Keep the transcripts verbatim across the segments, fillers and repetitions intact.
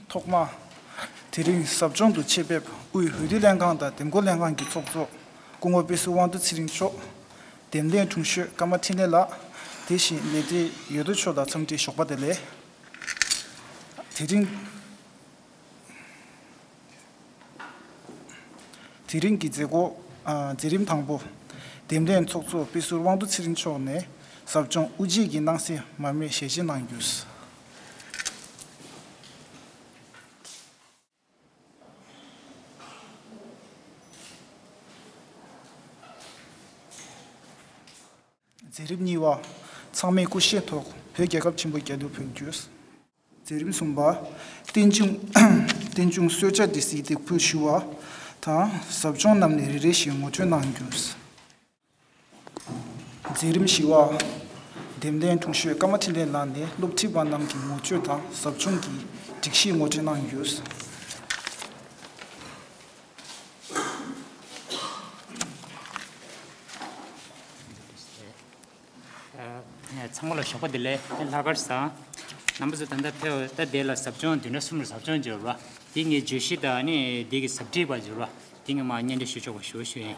ཐོག་མར། དེ་རིང་ཟབ་སྦྱོང་དུ་ཆེད་ཕེབས་དབུས་འོས་བསྡུ་ལྷན་ཁང་དང་འདེམས་བསྐོ་ལྷན་ཁང་གི་ཚོགས་གཙོ་སྐུ་ངོ་དཔེ་ཟུར་དབང་འདུས་ཚེ་རིང་མཆོག་འདེམས་ལྷན་དྲུང་ཆེ་ཀརྨ་འཕྲིན་ལས་ལགས། དེ་བཞིན་ལས་བྱེད་འོས་བསྡུ་མཆོག་དང་འཚམས་འདྲིའི་ཞོགས་པ་བདེ་ལེགས། དེ་རིང་། དེ་རིང་གི་མཛད་སྒོ། ཨ། མཛད་རིམ་དང་པོ། འདེམས་ལྷན་ཚོགས་གཙོ་དཔེ་ཟུར་དབང་འདུས་ཚེ་རིང་མཆོག་ནས་ཟབ་སྦྱོང་དབུ་འབྱེད་ཀྱི་གནང་སྲིད་མར་མེ་ཞལ་བཞེས་གནང་རྒྱུ། མཛད་རིམ་གཉིས་པ། ཚང་མས་སྐུ་བཞེངས་ཐོག་བོད་རྒྱལ་ཁབ་ཆེན་པོ་རྒྱལ་དུ་ཕུལ་རྒྱུ། མཛད་རིམ་གསུམ་པ། རྟེན་འབྱུང་། རྟེན་འབྱུང་གསོལ་ཇ་འབྲི་སའི་སྟེགས་བུར་ཞུ་བ་དང་ཟབ་སྦྱོང་རྣམས་ནས་རེ་རེ་བཞིན་ངོ་སྤྲོད་གནང་རྒྱུ། མཛད་རིམ་བཞི་པ། འདེམས་ལྷན་དྲུང་ཆེ་ཀརྨ་འཕྲིན་ལས་ལགས་ནས་སློབ་ཁྲིད་པ་རྣམས་ཀྱི་ངོ་སྤྲོད་དང་ཟབ་སྦྱོང་གི་སྒྲིག་གཞི་ངོ་སྤྲོད་གནང་རྒྱུ། ཚང་མ་ལ་ཞོགས་པ་བདེ་ལེགས། ལྷག་དཀར་བཟང་། རྣམ་པ་ཚོ་ད་ལྟ་ཕེབས་ད་དེ་ལ་ཟབ་སྦྱོང་བདུན་ཕྲག་གསུམ་ལ་ཟབ་སྦྱོང་འབྱོར་བ་དེ་ངས་བརྗོད་གཞི་དང་ནི་དེ་གི་ཟབ་ཁྲིད་པ་འབྱོར་བ་དེ་ངས་མར་སྙན་སྒྲོན་ཞུ་ཆོག་པ་ཞུ་ཞུ་ཡིན།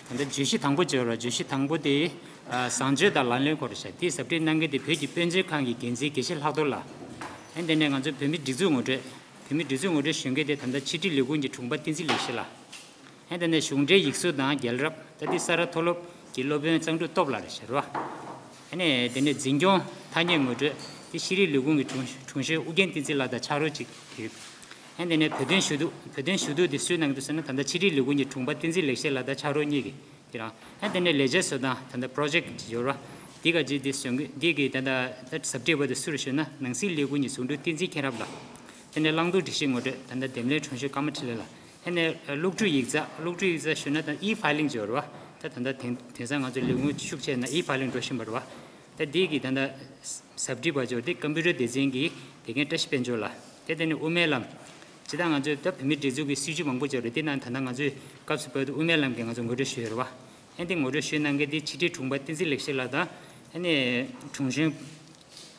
ད་ལྟ་བརྗོད་གཞི་དང་པོ་བརྗོད་རོགས། བརྗོད་གཞི་དང་པོ་དེ་ཟངས་མཛོད་དང་ལག་ལེན་སྐོར་རེད་ཤག་དེའི་ཟབ་ཁྲིད་གནང་མཁན་དེ་བོད་ཀྱི་དཔེ་མཛོད་ཁང་གི་འགན་འཛིན་དགེ་བཤེས་ལྷག་རྡོར་ལགས། ཨ་ནི་དེ་ནས་ང་ཚོའི་བོད་མིའི་སྒྲིག་འཛུགས་ངོ་སྤྲོད། བོད་མིའི་སྒྲིག་འཛུགས་ངོ་སྤྲོད་ཞུ་མཁན་དེ་ད་ལྟ་ཕྱི་དྲིལ་ལས་ཁུངས་ཀྱི་དྲུང་པ་བསྟན་འཛིན་ལེགས་བཤད་ལགས། ཨ་ནི་དེ་ནས་གཞུང་འབྲེལ་ཡིག་གཟུགས་དང་རྒྱལ་རབས་ད་ལྟའི་ས་རཱ་མཐོ་སློབ་ཀྱི་སློབ་དཔོན་གཙང་ཕྲུག་སྟོབས་ལགས་རེད་ཤག་རེད་བ། ཨ་ནི་དེ་ནས་འཛིན་སྐྱོང་ཐ་སྙད་ངོ་སྤྲོད་དེ་ཤེས་རིག་ལས་ཁུངས་ཀྱི་དྲུང་དྲུང་ཞོན་ཨུ་རྒྱན་བསྟན་འཛིན་ལགས་དང་ཕྱག་རོགས་གཅིག་ཡོད། ཨ་ནི་དེ་ནས་བོད་དོན་ཞུ་གཏུག་བོད་དོན་ཞུ་གཏུག་དེ་སུས་གནང་འདུག་ཟེར་ན་ད་ལྟ་ཕྱི་དྲིལ་ལས་ཁུངས་ཀྱི་དྲུང་པ་བསྟན་འཛིན་ལེགས་བཤད་ལགས་དང་ཕྱག་རོགས་གཉིས་ཀྱིས་དེ་རང་། ཨ་ནི་དེ་ནས་ལས་བྱེད་བཟོ་སྟངས་ད་ལྟ་པྲོ་ཇེཀ་ཡོད་ར། འདི་ག་ཅིག་དེ་བཟོ་མཁན་འདི་གི་ད་ལྟ་ཟབ་ཁྲིད་པ་དེ་སུ་རེད་ཞུས་ན་ནང་སྲིད་ལས་ཁུངས་ཀྱི་ཟུང་དྲུང་བསྟན་འཛིན་མཁྱེན་རབ་ལགས། དེ་ནས་བླང་དོར་སྒྲིག་གཞི་ངོ་སྤྲོད་ད་ལྟ་འདེམས་ལྷན་དྲུང་ཞོན་ཀརྨ་འཕྲིན་ལས་ལགས། ཨ་ནས་གློག་འཕྲུལ་ཡིག་ཚགས་གློག་འཕྲུལ་ཡིག་ཚགས་ཞུས་ན་ད་ཨི་ཕའི་ལིང་ཅིག་ཡོད་རེད་བ། ད་ད་ལྟ་དེང་དེང་སང་ང་ཚོ་ལས་ཁུངས་ཤུགས་ཆེ་ན་ཨི་ཕའི་ལིང་འགྲོ་བཞིན་པ་རེད་བ། ད་འདི་གི་ད་ལྟ་ཟབ་ཁྲིད་པ་ཅིག་ཡོད་དེ་ཀམ་པུ་ཊར་སྡེ་ཚན་གྱི་དེ་མཁན་བཀྲ་ཤིས་དཔལ་འབྱོར་ལགས། དེ་དེ་ནས་དབུ་མའི་ལམ། ཇི་ལྟར་ང་ཚོའི་ད་བོད་མིའི་སྒྲིག་འཛུགས་ཀྱི་སྲིད་བྱུས་མང་པོ་ཅིག་ཡོད་རེད་དེ་ནང་ད་ལྟ་ང་ཚོའི་སྐབས་སུ་བབས་དུས་དབུ་མའི་ལམ་གྱི་ང་ཚོ་ངོ་སྤྲོད་ཞུས་ཡོད་རེད་བ། ཨ་ནི་དེ་ངོ་སྤྲོད་ཞུས་གནང་མཁན་དེ་ཕྱི་དྲིལ་དྲུང་པ་བསྟན་འཛིན་ལེགས་བཤད་ལགས་དང་ཨ་ནི་དྲུང་ཆེན།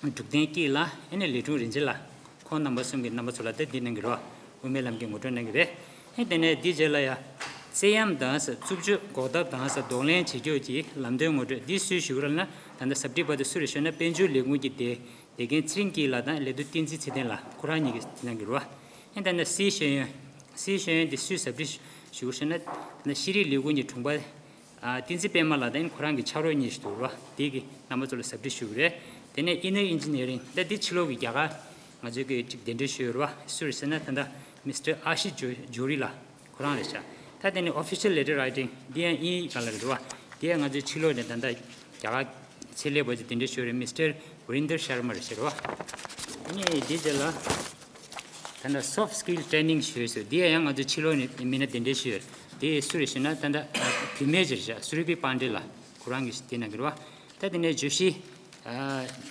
འབྲུག་ལྡན་སྐྱིད་ལགས། ཨ་ནི་ལས་དྲུང་རིན་ཆེན་ལགས། ཁོང་རྣམ་པ་གསུམ་གྱིས་རྣམ་པ་ཚོ་ལ་ད་འདི་གནང་གི་རེད་བ། དབུ་མའི་ལམ་གྱི་ངོ་སྤྲོད་གནང་གི་རེད། ཨ་ནི་དེ་ནས་འདིའི་རྗེས་ལ་ཡ། བཙན་གཡེམ་དང་ས་རྩུབ་སྤྱོད་འགོག་ཐབས་དང་ས་གདོང་ལེན་བྱེད་ཕྱོགས་ཀྱི་ལམ་སྟོན་ངོ་སྤྲོད་འདི་སུས་ཞུ་གི་རེད་ལབ་ན་ད་ལྟ་ཟབ་ཁྲིད་པ་དེ་སུ་རེད་ཞུས་ན་དཔལ་འབྱོར་ལས་ཁུངས་ཀྱི་དེ་དེ་མཁན་ཚེ་རིང་སྐྱིད་ལགས་དང་ལས་བསྡུ་བསྟན་འཛིན་ཚེ་བརྟན་ལགས་ཁོ་རང་གཉིས་ཀྱིས་དེ་གནང་གི་རེད་བ། ཨ་ནི་ད་ནི་སྲིད་ཤེས་ཡོན། སྲིད་ཤེས་ཡོན་དེ་སུས་ཟབ་ཁྲིད་ཞུ་གི་རེད་ཞུས་ན་ད་ནི་ཤེས་རིག་ལས་ཁུངས་ཀྱི་དྲུང་པ། ཨ། བསྟན་འཛིན་པད་མ་ལགས་དང་ཁོ་རང་གི་ཕྱག་རོགས་གཉིས་ཤིག་འདུག་ར། དེ་གི་རྣམ་པ་ཚོ་ལ་ཟབ་ཁྲིད་ཞུ་གི་རེད། དེ་ནས་Inner Engineering ད་འདི་ཕྱི་ལོགས་ཀྱི་རྒྱ་གར་ང་ཚོའི་གི་ཅིག་གདན་འདྲེན་ཞུས་ཡོད་ར། སུ་རེད་ཟེར་ན་ད་ལྟ་Mister Ashish Johri ལགས་ཁོ་རང་རེད་ཤག་ད་དེ་ནས་Official Letter Writing འདི་ཡང་དབྱིན་ཡིག་སྒང་ལ་རེད་ར། དེ་ཡང་ང་ཚོའི་ཕྱི་ལོགས་ནས་ད་ལྟ་རྒྱ་གར་ཆེད་ལས་པ་ཅིག་གདན་འདྲེན་ཞུས་ཡོད་རེད། Mister Virender Sharma རེད་ཟེར་བ། ཨ་ནི་དེ་རྗེས་ལ། ད་ལྟ་Soft Skill Training ཞུས་སོ་དེ་ཡང་ང་ཚོ་ཕྱི་ལོགས་ནས་མི་སྣ་གདན་འདྲེན་ཞུས་ཡོད། དེ་སུ་རེད་ཞུས་ན་ད་ལྟ་བུད་མེད་ཅིག་རེད་ཤག Srubi Pandey ལགས་ཁོ་རང་གིས་དེ་གནང་གི་རེད་བ། ད་དེ་ནས་བརྗོད་གཞི་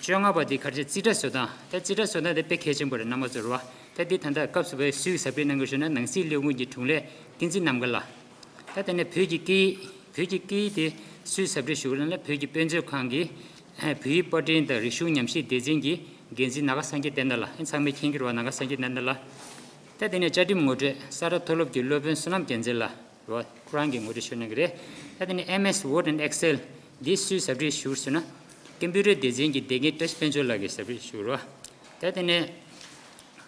བཅོ་ལྔ་པ་དེ་ག་རེ་རྩིས་ཁྲ་བཟོ་སྟངས་ད་རྩིས་ཁྲ་བཟོ་སྟངས་དེ་དཔེ་གལ་ཆེན་པོ་རེད་རྣམ་པ་ཚོར་བ། ད་དེ་ད་ལྟ་སྐབས་སུ་བབས་སུས་ཟབ་ཁྲིད་གནང་གི་ཞུས་ན་ནང་སྲིད་ལས་ཁུངས་ཀྱི་དྲུང་ལས་བསྟན་འཛིན་རྣམ་དཀར་ལགས། ད་དེ་ནས་བོད་ཀྱི་སྐད་ཡིག་བོད་ཀྱི་སྐད་ཡིག་དེ་སུས་ཟབ་ཁྲིད་ཞུ་གི་རེད་ན་བོད་ཀྱི་དཔེ་མཛོད་ཁང་གི་བོད་ཡིག་པར་སྐྲུན་དང་རིག་གཞུང་ཉམས་ཞིབ་སྡེ་ཚན་གྱི་འགན་འཛིན་ནཱ་ག་སངས་རྒྱས་བསྟན་དར་ལགས། ཨ་ནི་ཚང་མས་མཁྱེན་གྱི་རེད་བ། ནཱ་ག་སངས་རྒྱས་བསྟན་དར་ལགས། ད་དེ་ནས་བཅའ་ཁྲིམས་ངོ་སྤྲོད་ས་རཱ་མཐོ་སློབ་ཀྱི་སློབ་དཔོན་བསོད་ནམས་རྒྱལ་མཚན་ལགས་རེད་བ། ཁོ་རང་གིས་ངོ་སྤྲོད་ཞུ་གནང་གི་རེད། ད་དེ་ནས་M S Word and Excel འདི་སུས་ཟབ་ཁྲིད་ཞུ་ཟེར་ན་ཀམ་པུ་ཊར་སྡེ་ཚན་གྱི་དེ་མཁན་བཀྲ་ཤིས་དཔལ་འབྱོར་ལགས་ཀྱིས་ཟབ་ཁྲིད་ཞུ་རེད་བ། ད་དེ་ནས་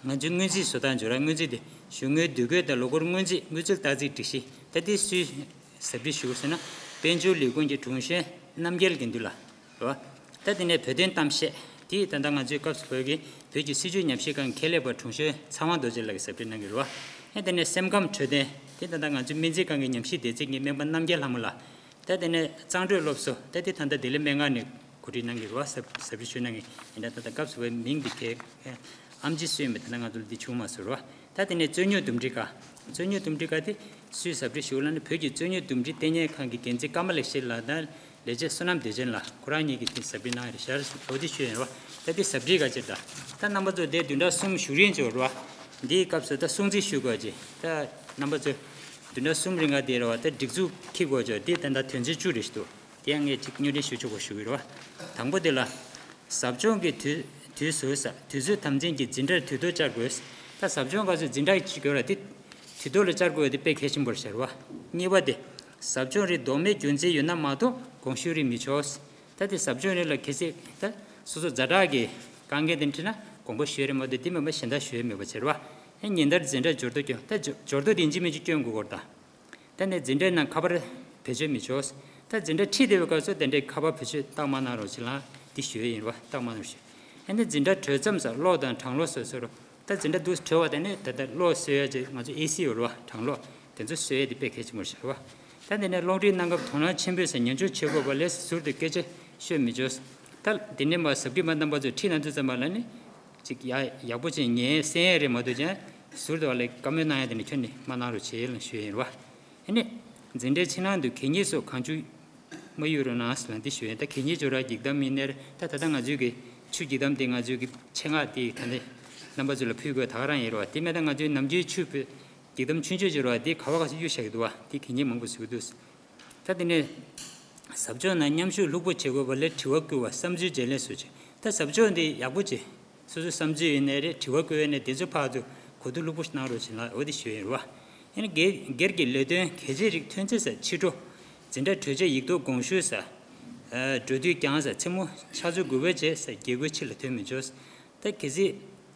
ང་ཚོའི་སྔོན་རྩིས་བཟོ་སྟངས་འབྱོར་ར། སྔོན་རྩིས་དེ་གཞུང་དངུལ་དུས་བཀོད་དང་ལོ་འཁོར་སྔོན་རྩིས་དངུལ་རྩིས་སྟག་རྩིས་སྒྲིག་གཞི་ད་དེ་སུས་ཟབ་ཁྲིད་ཞུ་ཟེར་ན་དཔལ་འབྱོར་ལས་ཁུངས་ཀྱི་དྲུང་ཆེ་རྣམ་རྒྱལ་དགེ་འདུན་ལགས་རེད་བ། ད་དེ་ནས་བོད་དོན་གཏམ་བཤད་དེ་ད་ལྟ་ང་ཚོའི་སྐབས་སུ་བབས་ཀྱི་བོད་ཀྱི་སྲིད་བྱུས་ཉམས་ཞིབ་ཁང་གི་ཁྱད་ལས་པ་དྲུང་ཆེ་ཚེ་དབང་རྡོ་རྗེ་ལགས་ཀྱིས་ཟབ་ཁྲིད་གནང་གི་རེད་བ། ཨ་དེ་ནས་སེམས་ཁམས་འཕྲོད་བསྟེན་དེ་ད་ལྟ་ང་ཚོའི་སྨན་རྩིས་ཁང་གི་ཉམས་ཞིབ་སྡེ་ཚན་གྱི་སྨན་པ་རྣམ་རྒྱལ་ལྷ་མོ་ལགས། ད་དེ་ནས་གཙང་སྦྲ་སློབ་གསོ་ད་དེ་ད་ལྟ་བདེ་ལེགས་སྨན་ཁང་ནས་གོ་སྒྲིག་གནང་གི་རེད་བ། ཟབ་ཟབ་ཁྲིད་ཞུས་གནང་གི་ཡིན་ད་ད་ལྟ་སྐབས་སུ་བབས་མིང་འདི་གས་ཨེམ་ཆི་སུ་ཡིན་པ་ད་ལྟ་ང་ཚོ་ལ་འདི་བྱུང་མ་སོང་རེད་བ། ད་དེ་ནས་རྩོད་རྙོག་འདུམ་འགྲིག་ཁང་། རྩོད་རྙོག་འདུམ་འགྲིག་ཁང་དེ་སུས་ཟབ་ཁྲིད་ཞུ་ལབ་ན་བོད་ཀྱི་རྩོད་རྙོག་འདུམ་འགྲིག་ལྟེ་གནས་ཁང་གི་འགན་འཛིན་ཀརྨ་ལེགས་བཤད་ལགས་དང་ལས་བྱེད་བསོད་ནམས་བདེ་ཆེན་ལགས་ཁོ་རང་གཉིས་ཀྱིས་དེ་ཟབ་ཁྲིད་གནང་ཡོད་རེད་ཤག་འོ་དེ་ཞུས་ཡོད་རེད་བ། ད་དེ་ཟབ་ཁྲིད་ག་ཅིག་ད་ད་རྣམ་པ་ཚོ་དེ་བདུན་ཕྲག་གསུམ་བཞུགས་རིང་ཅིག་ཡོད་རེད་བ། འདིའི་སྐབས་སུ་ད་སྲུང་བརྩི་ཞུ་དགོས་ཀྱི་ད་རྣམ་པ་ཚོས་ བདུན་ཕྲག་གསུམ་རིང་ག་དེ་རེད་བ། ད་སྒྲིག་འཛུགས་འཁྱེར་དགོས་ཆོག་དེ་ད་ལྟ་དོན་ཚན་བཅུ་རེ་ཞིག་འདུག་དེ་ཡང་ངས་ཅིག་སྙོན་སྒྲོན་ཞུ་ཆོག་གོ་ཞུ་གི་རེད་བ། དང་པོ་དེ་ལ། ཟབ་སྦྱོང་གི་དུས་དུས་ཟུར་ས་དུས་ཚོད་དམ་འཛིན་གྱི་འཛིན་གྲྭར་དུས་ཐོ་བཅར་དགོས། ད་ཟབ་སྦྱོང་སྐབས་སུ་འཛིན་གྲྭ་གཅིག་དགོས་ར་དེ། དུས་ཐོ་ལ་བཅར་དགོས་དེ་དཔེ་གལ་ཆེན་པོར་ཤར་བ། གཉིས་པ་དེ། ཟབ་སྦྱོང་རིགས་ལྡོག་མེད་རྒྱུ་མཚན་ཡོད་ན་མ་གཏོགས་དགོངས་ཞུ་རིགས་མི་ཆོག་ད་དེ་ཟབ་སྦྱོང་རིགས་ལ་གལ་སྲིད་ད་སོ་སོ་ཛ་དྲག་གི་དཀའ་ངལ་དེ་འཕྲད་ན་དགོངས་པ་ཞུ་རིགས་མ་གཏོགས་དེ་མིན་པ་གཞན་དག་ཞུ་ཡ་མེད་པ་ཆེ་ར་བ། ཨེ་ཉིན་ལྟར་འཛིན་གྲྭ་འབྱོར་ཐོ་སྐྱོན། ད་འབྱོར་འབྱོར་ཐོ་དེ་ཡིན་གཅིག་མིན་གཅིག་སྐྱོན་དགོས་སྐོར་དང་། ད་ནས་འཛིན་གྲྭའི་ནང་ཁ་པར་བེད་སྤྱོད་མི་ཆོག་ད་འཛིན་གྲྭ་ཁྲིད་བསྡད་པའི་སྐབས་སུ་དེ་འདྲའི་ཁ་པར་བེད་སྤྱོད་བཏང་མ་གནང་རོགས་བྱེད་ལ་འདི་ཞུ་ཡས་ཡིན་ར་བ། བཏང་མ་གནང་རོགས་ཞུ། ཨ་ནི་འཛིན་གྲྭ་གྲོལ་མཚམས་སུ་གློག་དང་གྲང་གློག་བཟོ་སྲོལ། ད་འཛིན་གྲྭ་འདུག་གྲོལ་བ་དེ་ནས་ད་ལྟ་གློག་བཟོ་ཡས་ཀྱི་ང་ཚོ་ཨེ་སི་ཡོད་ར་བ། གྲང་གློག་དེ་ཚོ་བཟོ་ཡས་དེ་དཔེ་གལ་ཆེན་པོ་ཞིག་རེད་བ། ད་དེ་ནས་གློག་འཕྲིན་གནང་སྐབས་དོ་སྣང་ཆེན་པོས་སུ་ཉམས་ཆུང་བྱེད་དགོས་པ་ལས་ཟུར་དུ་སྐད་ཆ་ཤོད་མི་ཆོག་ད་དེ་ནས་མ་ཟབ་ཁྲིད་པ་རྣམ་པ་ཚོས་ཁྲིད་གནང་དུས་ཙམ་པ་ལ་ནི། ཅིག་ཡ་ཡག་པོ་ཅིག་ཉན་གསན་ཡས་རེད་མ་གཏོགས་ཀྱང་ཟུར་དུ་བ་ལས་བཀའ་མོལ་གནང་ཡས་དེ་ནི་ཁྱོན་ནས་མ་གནང་རོགས་བྱེད་ལ་ཞུ་ཡིན་ར་བ། ཨ་ནི། འཛིན་གྲྭའི་ཕྱི་ནང་དུ་གད་སྙིགས་སོགས་གང་བྱུང་མ་གཡུག་རོགས་གནང་ལ་འདི་ཞུ་ཡིན། ད་གད་སྙིགས་བྱུག་ར་འགྱིག་དམ་ཡིན་ནའི་རེད། ད་ད་ལྟ་ང་ཚོའི་གི་ཆུ་འགྱིག་དམ་དེ་ང་ཚོའི་གི་ཆེད་མངགས་དེ་ད་ལྟ་རྣམ་པ་ཚོ་ལ་ཕུལ་དགོས་ད་ག་རང་ཡིན་ར་བ། དེ་མེད་ད་ང་ཚོའི་ནམ་རྒྱུན་ཆུ་ཕུལ་འགྱིག་དམ་ཆུང་ཆུང་བྱུག་ར་བ་དེ་ག་བ་ག་ཚོད་གཡུག་བཞག་གི་འདུག་བ། དེ་གད་སྙིགས་མང་པོ་བཟོ་གི་འདུག་ད་དེ་ནས་ཟབ་སྦྱོང་ནང་མཉམ་ཞུགས་ལྷུག་པོ་བྱེད་དགོས་པ་ལས་དྲི་བ་བསྐུལ་བ་བསམ་ཚུལ་བརྗེ་ལེན་སོགས་བྱེད། ད་ཟབ་སྦྱོང་འདི་ཡག་པོ་བྱེད། སོ་སོའི་བསམ་ཚུལ་ཡིན་ནའི་རེད། དྲི་བ་བསྐུལ་བའི་ནས་དེ་ཚོ་ཕར་ཚུར་གོ་བསྡུར་ལྷུག་པོ་ཞིག་གནང་རོགས་བྱེད་ལ་འོ་དེ་ཞུ་ཡིན་རེད་བ། ཡིན་ན་སྒེར་སྒེར་གྱི་ལས་དོན་གལ་ཆེ་རིགས་ཐོན་ཚེ་ས་ཕྱི་དྲོ། འཛིན་གྲྭ་གྲོལ་རྗེས་ཡིག་ཐོག་དགོངས་ཞུ་ས། འགྲོ་དུས་ཀྱང་ས་མཚན་མོ་ཕྱག་ཚོད་དགུ་པའི་རྗེས་ས་རྒྱལ་སྒོའི་ཕྱི་ལ་ཐོན་མི་ཆོག་ད་གལ་སྲིད།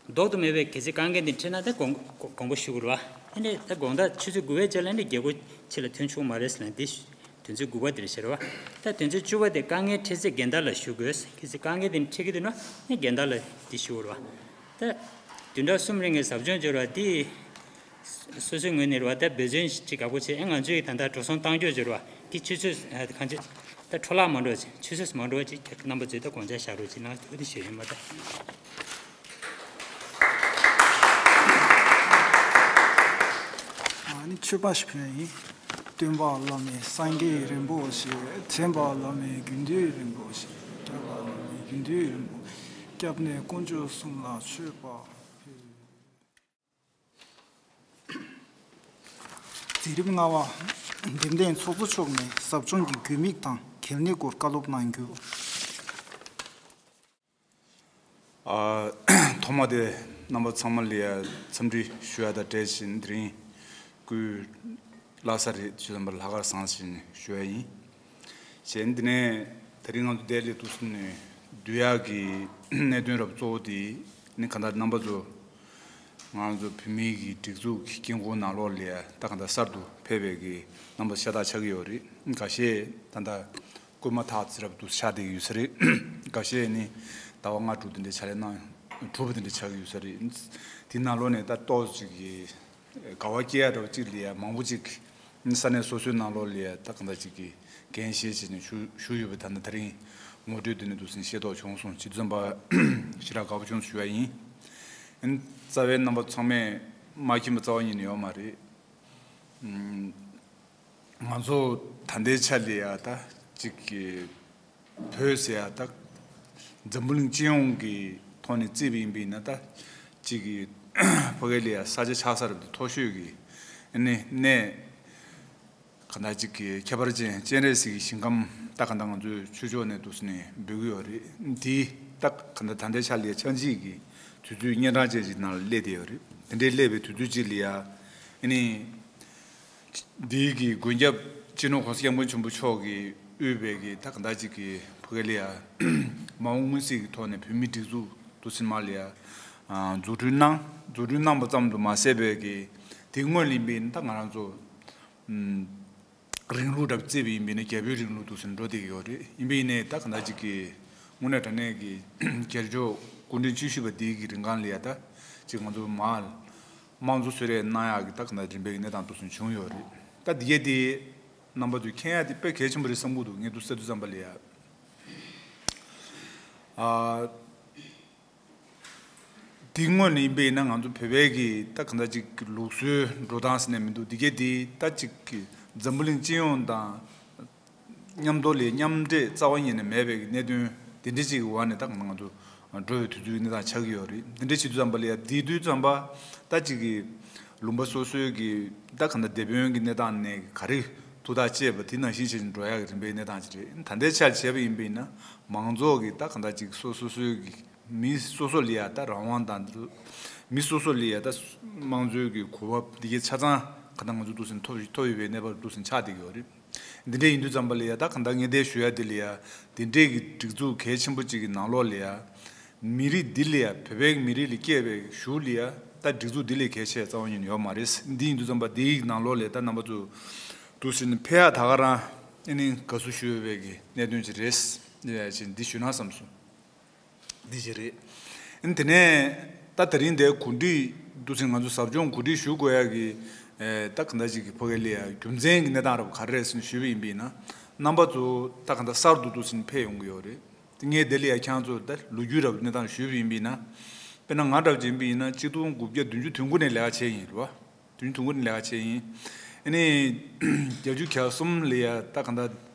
ལྡོག་ཏུ་མེད་པའི་གལ་སྲིད་དཀའ་ངལ་འདི་འཕྲད་ན་ད་དགོངས་དགོངས་པ་ཞུ་དགོས་རེད་བ། ཨ་ནི་ད་དགོང་དག་ཆུ་ཚོད་དགུ་པའི་རྗེས་ལ་ནི་རྒྱལ་སྒོ་ཕྱི་ལ་ཐོན་ཆོག་མ་རེད་ཟེར་ན་འདི་དོན་ཚན་དགུ་པ་འདིར་བཤད་རེད་བ། ད་དོན་ཚན་བཅུ་པ་དེ་དཀའ་ངལ་འཕྲད་ཚེ་རྒན་བདག་ལ་ཞུ་དགོས། གལ་སྲིད་དཀའ་ངལ་འདི་འཕྲད་ཀྱི་འདུག་ན་ནི་རྒན་བདག་ལ་འདི་ཞུ་དགོས་རེད་བ། ད་བདུན་ཕྲག་གསུམ་རིང་གི་ཟབ་སྦྱོང་སྦྱོར་བ་འདི། སོ་སོའི་ངོས་ནས་རེད་བ། ད་འབད་བརྩོན་ཅིག་ཡག་པོ་བྱས། ཨེ་ང་ཚོས་ད་ལྟ་འགྲོ་སོང་གཏང་རྒྱུ་སྦྱོར་བ་འདི་ཆུ་ཚོད་གང་ཅི་ད་འཕྲོ་བརླག་མ་འགྲོ་བྱས། ཆུ་ཚོད་མ་འགྲོ་བ་ཅིག་རྣམ་པ་ཚོས་ད་དགོངས་འཆར་བཞག་རོགས་ཅིག་གནང་འོ་དེ་ཞུ་ཡིན་མ་ད། ཨ་ནི་མཆོད་པ་ཞིག་ཕུལ་ཡིན། སྟོན་པ་བླ་མེད་སངས་རྒྱས་རིན་པོ་ཆེ། མཚན་པ་བླ་མེད་དགེ་འདུན་རིན་པོ་ཆེ། སྐྱབས་པ་བླ་མེད་དགེ་འདུན་རིན་པོ་ཆེ། སྐྱབས་གནས་དཀོན་མཆོག་གསུམ་ལ་མཆོད་པ་ཕུལ། མཛད་རིམ་ལྔ་པ། འདེམས་ཐོན་ཚོགས་གཙོ་མཆོག་ནས་ཟབ་སྦྱོང་གི་དགོས་དམིགས་དང་གལ་གནད་སྐོར་བཀའ་སློབ་གནང་རྒྱུ། ཨ། ཐོག་མ་དེ་རྣམ་པ་ཚང་མ་ལ་ཡ་འཚམས་འདྲི་ཞུ་ཡ་དང་འབྲེལ་བཞིན་དེ་རིང་སྐུའི་བླ་གཟའ་རེད། ཇི་ཙམ་པར་ལྷག་དཀར་བཟང་ཞིང་ཞུ་ཡ་ཡིན། གཞན་འདི་ནས་དེ་རིང་ང་ཚོ་འདིར་སླེབས་དུས་ནས་བསྡུ་ཡག་གི་གནད་དོན་རབ་གཙོ་བོ་དེ་ནི་གང་ལྟར་རྣམ་པ་ཚོ་ང་ཚོ་བོད་མིའི་གི་སྒྲིག་འཛུགས་ཀྱི་དཀྱིལ་འཁོར་ནང་ལོགས་ལ་ད་གང་ལྟར་གསར་དུ་ཕེབས་པའི་གི་རྣམ་པ་ཤ་སྟག་ཆགས་ཀྱི་ཡོད་རེད། འགའ་ཤས་ད་ལྟ་བསྐུལ་མ་ཐག་ཅིག་རབ་ཏུ་ཆགས་བསྡད་ཀྱི་ཡོད་ས་རེད། འགའ་ཤས་ནི་ཟླ་བ་ལྔ་དྲུག་དེ་འདྲའི་ཕྱག་ལས་གནང་གྲུབ་པ་དེ་འདྲ་ཆགས་ཀྱི་ཡོད་ས་རེད། དེ་ནང་ལོགས་ནས་ད་ཏོག་ཙམ་ཅིག་གི་དགའ་བ་སྐྱེ་ཡ་འདྲ་བ་གཅིག་ལ་ཡ་མང་པོ་ཅིག་ས་གནས་སོ་སོའི་ནང་ལོགས་ལ་ཡ་ད་གང་ལྟར་ཅིག་གི་འགན་བཞེས་བྱས་ནས་ཞུ་ཞུ་ཡོད་པ། ད་ནི་དེ་རིང་ངོ་སྤྲོད་དེ་ནས་འདུག་སེ་ཤེས་རྟོགས་བྱུང་སོང་། ཇི་ཙམ་པ་ཞེ་དྲག་དགའ་པོ་བྱུང་ཞུ་བ་ཡིན། ཨིན། རྩ་བའི་རྣམ་པ་ཚང་མས་མ་མཁྱེན་པ་རྩ་བ་ཉིད་ནས་ཡོད་མ་རེད། ཨུམ། ང་ཚོ་ད་ལྟའི་ཆ་ལ་ཡ་ད་ཅིག་གི་བོད་ཟེར་ཡ་ད་འཛམ་བུ་གླིང་སྤྱི་ཡོངས་ཀྱི་ཐོག་ནས་བརྩིས་པ་ཡིན་པ་ཡིན་ན་ད་ཅིག་གི་ཕ་གི་ལ་ཡ་ས་ཆ་ཆགས་ས་རུ་མཐོ་ཤོས་ཀྱི་ཨ་ནི་གནས་ག་འདྲ་ཅིག་གི་ཁྱད་པར་ཅན་སྤྱན་རས་གཟིགས་ཀྱི་ཞིང་ཁམས་ད་ག་འདྲ་ང་ཚོའི་ཆོས་ཕྱོགས་ནས་འདུག་སེ་ནས་འབོད་ཀྱི་ཡོད་རེད། དེ་ད་ག་འདྲ་ད་ལྟའི་ཆ་ལ་ཡ་ཆགས་འཇིག་གི་དུས་ཚོད་གཉན་འཕྲང་ཅན་ཅིག་ནང་ལ་སླེབས་བསྡད་ཡོད་རེད། དེ་འདྲའི་སླེབས་པའི་དུས་ཚོད་ཅིག་ལ་ཡ་ཨ་ནི། འདིའི་གི་མགོན་སྐྱབས་སྤྱི་ནོར་༸གོང་ས་༸སྐྱབས་མགོན་ཆེན་པོ་མཆོག་གིས་དབུས་པའི་གི་ད་ག་འདྲ་ཅིག་གི་ཕ་གི་ལ་ཡ་མ་འོངས་མངོན་གསལ་གྱི་ཐོག་ནས་བོད་མིའི་སྒྲིག་འཛུགས་འདུག་སེ་མར་ལ་ཡ་འཛུགས་སྐྲུན་གནང་། འཛུགས་སྐྲུན་གནང་བ་ཙམ་དུ་མ་ཟད་པའི་གི་དེ་སྔོན་ལ་ཡིན་པའི་ད་ང་རང་ཚོ་རིང་ལུགས་འདྲ་བརྩིས་པ་ཡིན་པའི་ནི་རྒྱ་བོད་རིང་ལུགས་འདུག་སེ་འགྲོ་བསྡད་ཀྱི་ཡོད་རེད། ཡིན་པའི་ནི་ད་ག་འདྲ་ཅིག་གི་དངོས་གནས་དྲང་གནས་ཀྱི་རྒྱལ་མཆོག་སྐུ་ཕྲེང་བཅུ་བཞི་པ་འདིའི་གི་རིང་གང་ལ་ཡ་ད་ཅིག་ང་ཚོ་མར་དམངས་གཙོ་གསོལ་རས་གནང་ཡག་གི་ད་ག་འདྲ་རིམ་པས་གནས་སྟངས་འདུག་སེ་བྱུང་ཡོད་རེད། ད་འདི་གས་དེ་རྣམ་པ་ཚོས་མཁྱེན་ཡག་དེ་དཔེ་གལ་ཆེན་པོ་རེད་བསམ་གྱི་འདུག་ངས་འདུག་སེ་བལྟས་དུས་ཙམ་པ་ལ་ཡ། ཨ། འདི་སྔོན་ནས་ཡིན་པ་ཡིན་ན་ང་ཚོ་བོད་པའི་གི་ད་ག་འདྲ་ཅིག་གི་ལུགས་སྲོལ་འགྲོ་སྟངས་ཟེར་ནས་མི་འདུག་འདི་གས་དེ་ད་ཅིག་གི་འཛམ་བུ་གླིང་སྤྱི་ཡོངས་དང་མཉམ་དུ་ལས་མཉམ་འདྲེས་རྩ་བ་ཉིད་ནས་མེད་པའི་གནད་དོན་དེ་འདྲ་ཅིག་གི་འོག་ནས་ད་ང་ཚོ་འགྲོ་བའི་དུས་ཚོད་གནས་སྟངས་ཆགས་ཀྱི་ཡོད་རེད། དེ་འདྲ་བྱེད་དུས་ཙམ་པ་ལ་ཡ་དེ་དུས་ཙམ་པ་ད་ཅིག་གི་ ལུང་པ་སོ་སོའི་གི་ད་ག་འདྲ་སྡེ་དཔོན་གྱི་གནས་སྟངས་ནས་ག་རེ་ཐུགས་ཐག་བཅད་པ་དེ་ནང་བཞིན་བྱས་ནས་འགྲོ་ཡག་གི་རིམ་པའི་གནས་སྟངས་ཅིག་རེད། ད་ལྟའི་ཆར་བྱས་པ་ཡིན་པ་ཡིན་ན་མང་ཚོགས་ཀྱི་ད་ག་འདྲ་ཅིག་སོ་སོ་སོའི་གི་མི་སོ་སོ་ལ་ཡ་ད་རང་དབང་དང་། མི་སོ་སོ་ལ་ཡ་ད་དམངས་གཙོའི་གི་གོ་བབ་འདི་གའི་ཆ་ཚང་ག་འདྲ་ང་ཚོ་འདུག་སེ་ཐོབ་ཐོབ་ཡོད་པའི་གནས་བབ་འདུག་སེ་ཆགས་བསྡད་ཀྱི་ཡོད་རེད། འདི་འདྲ་ཡིན་དུས་ཙམ་པ་ལ་ཡ་ད་ག་འདྲ་ངས་འདི་ཞུ་ཡ་འདི་ལ་ཡ་འདི་འདྲའི་གི་སྒྲིག་འཛུགས་གལ་ཆེན་པོ་གཅིག་གི་ནང་ལོགས་ལ་ཡ། མི་རིགས་འདི་ལ་ཡ་བོད་པའི་མི་རིགས་ལ་སྐྱེས་པའི་གཞུག་ལ་ཡ་ད་སྒྲིག་འཛུགས་འདི་ལས་གལ་ཆེ་རྩ་བ་ཉིད་ནས་ཡོད་མ་རེད། འདི་ཡིན་དུས་ཙམ་པ་འདིའི་ནང་ལོགས་ལ་ད་རྣམ་པ་ཚོ་འདུག་སེ་ཕེབས་ཡ་ད་ག་རང་ཨ་ནི་དགའ་བསུ་ཞུ་འོས་པའི་གི་གནད་དོན་ཅིག་རེད། ཅེས་འདི་ཞུ་ན་བསམ་སོང་། འདི་ཅིག་རེད། ཨ་ནི་དེ་ནས་ད་དེ་རིང་འདིའི་གོ་སྒྲིག་འདུག་སེ་ང་ཚོ་ཟབ་སྦྱོང་གོ་སྒྲིག་ཞུ་དགོས་ཡ་གི་ད་ག་འདྲ་ཅིག་གི་ཕ་གི་ལ་ཡ་རྒྱུ་མཚན་གི་གནས་སྟངས་རབ་ག་རེ་རེད་ཟེར་ནས་ཞུས་པ་ཡིན་པ་ཡིན་ན་རྣམ་པ་ཚོ་ད་ག་འདྲ་གསར་དུ་འདུག་སེ་ཕེབས་ཡོང་གི་ཡོད་རེད། ངས་དེ་ལ་ཡ་ཁྱེད་ཚོ་ད་ལོ་རྒྱུས་རབ་གནས་སྟངས་ཞུས་པ་ཡིན་པ་ཡིན་ན། དཔེར་ན་ང་འདྲ་བ་ཅིག་ཡིན་པ་ཡིན་ན་གཅིག་སྟོང་དགུ་བརྒྱ་བདུན་ཅུ་དོན་དགུ་ནས་ལས་ཀ་བྱས་ཡིན་རེད་བ། བདུན་ཅུ་དོན་དགུ་ནས་ལས་ཀ་བྱས་ཡིན། ཨ་ནི་བརྒྱད་ཅུ་གྱ་གསུམ་ལ་ཡ་ད་ག་འདྲ་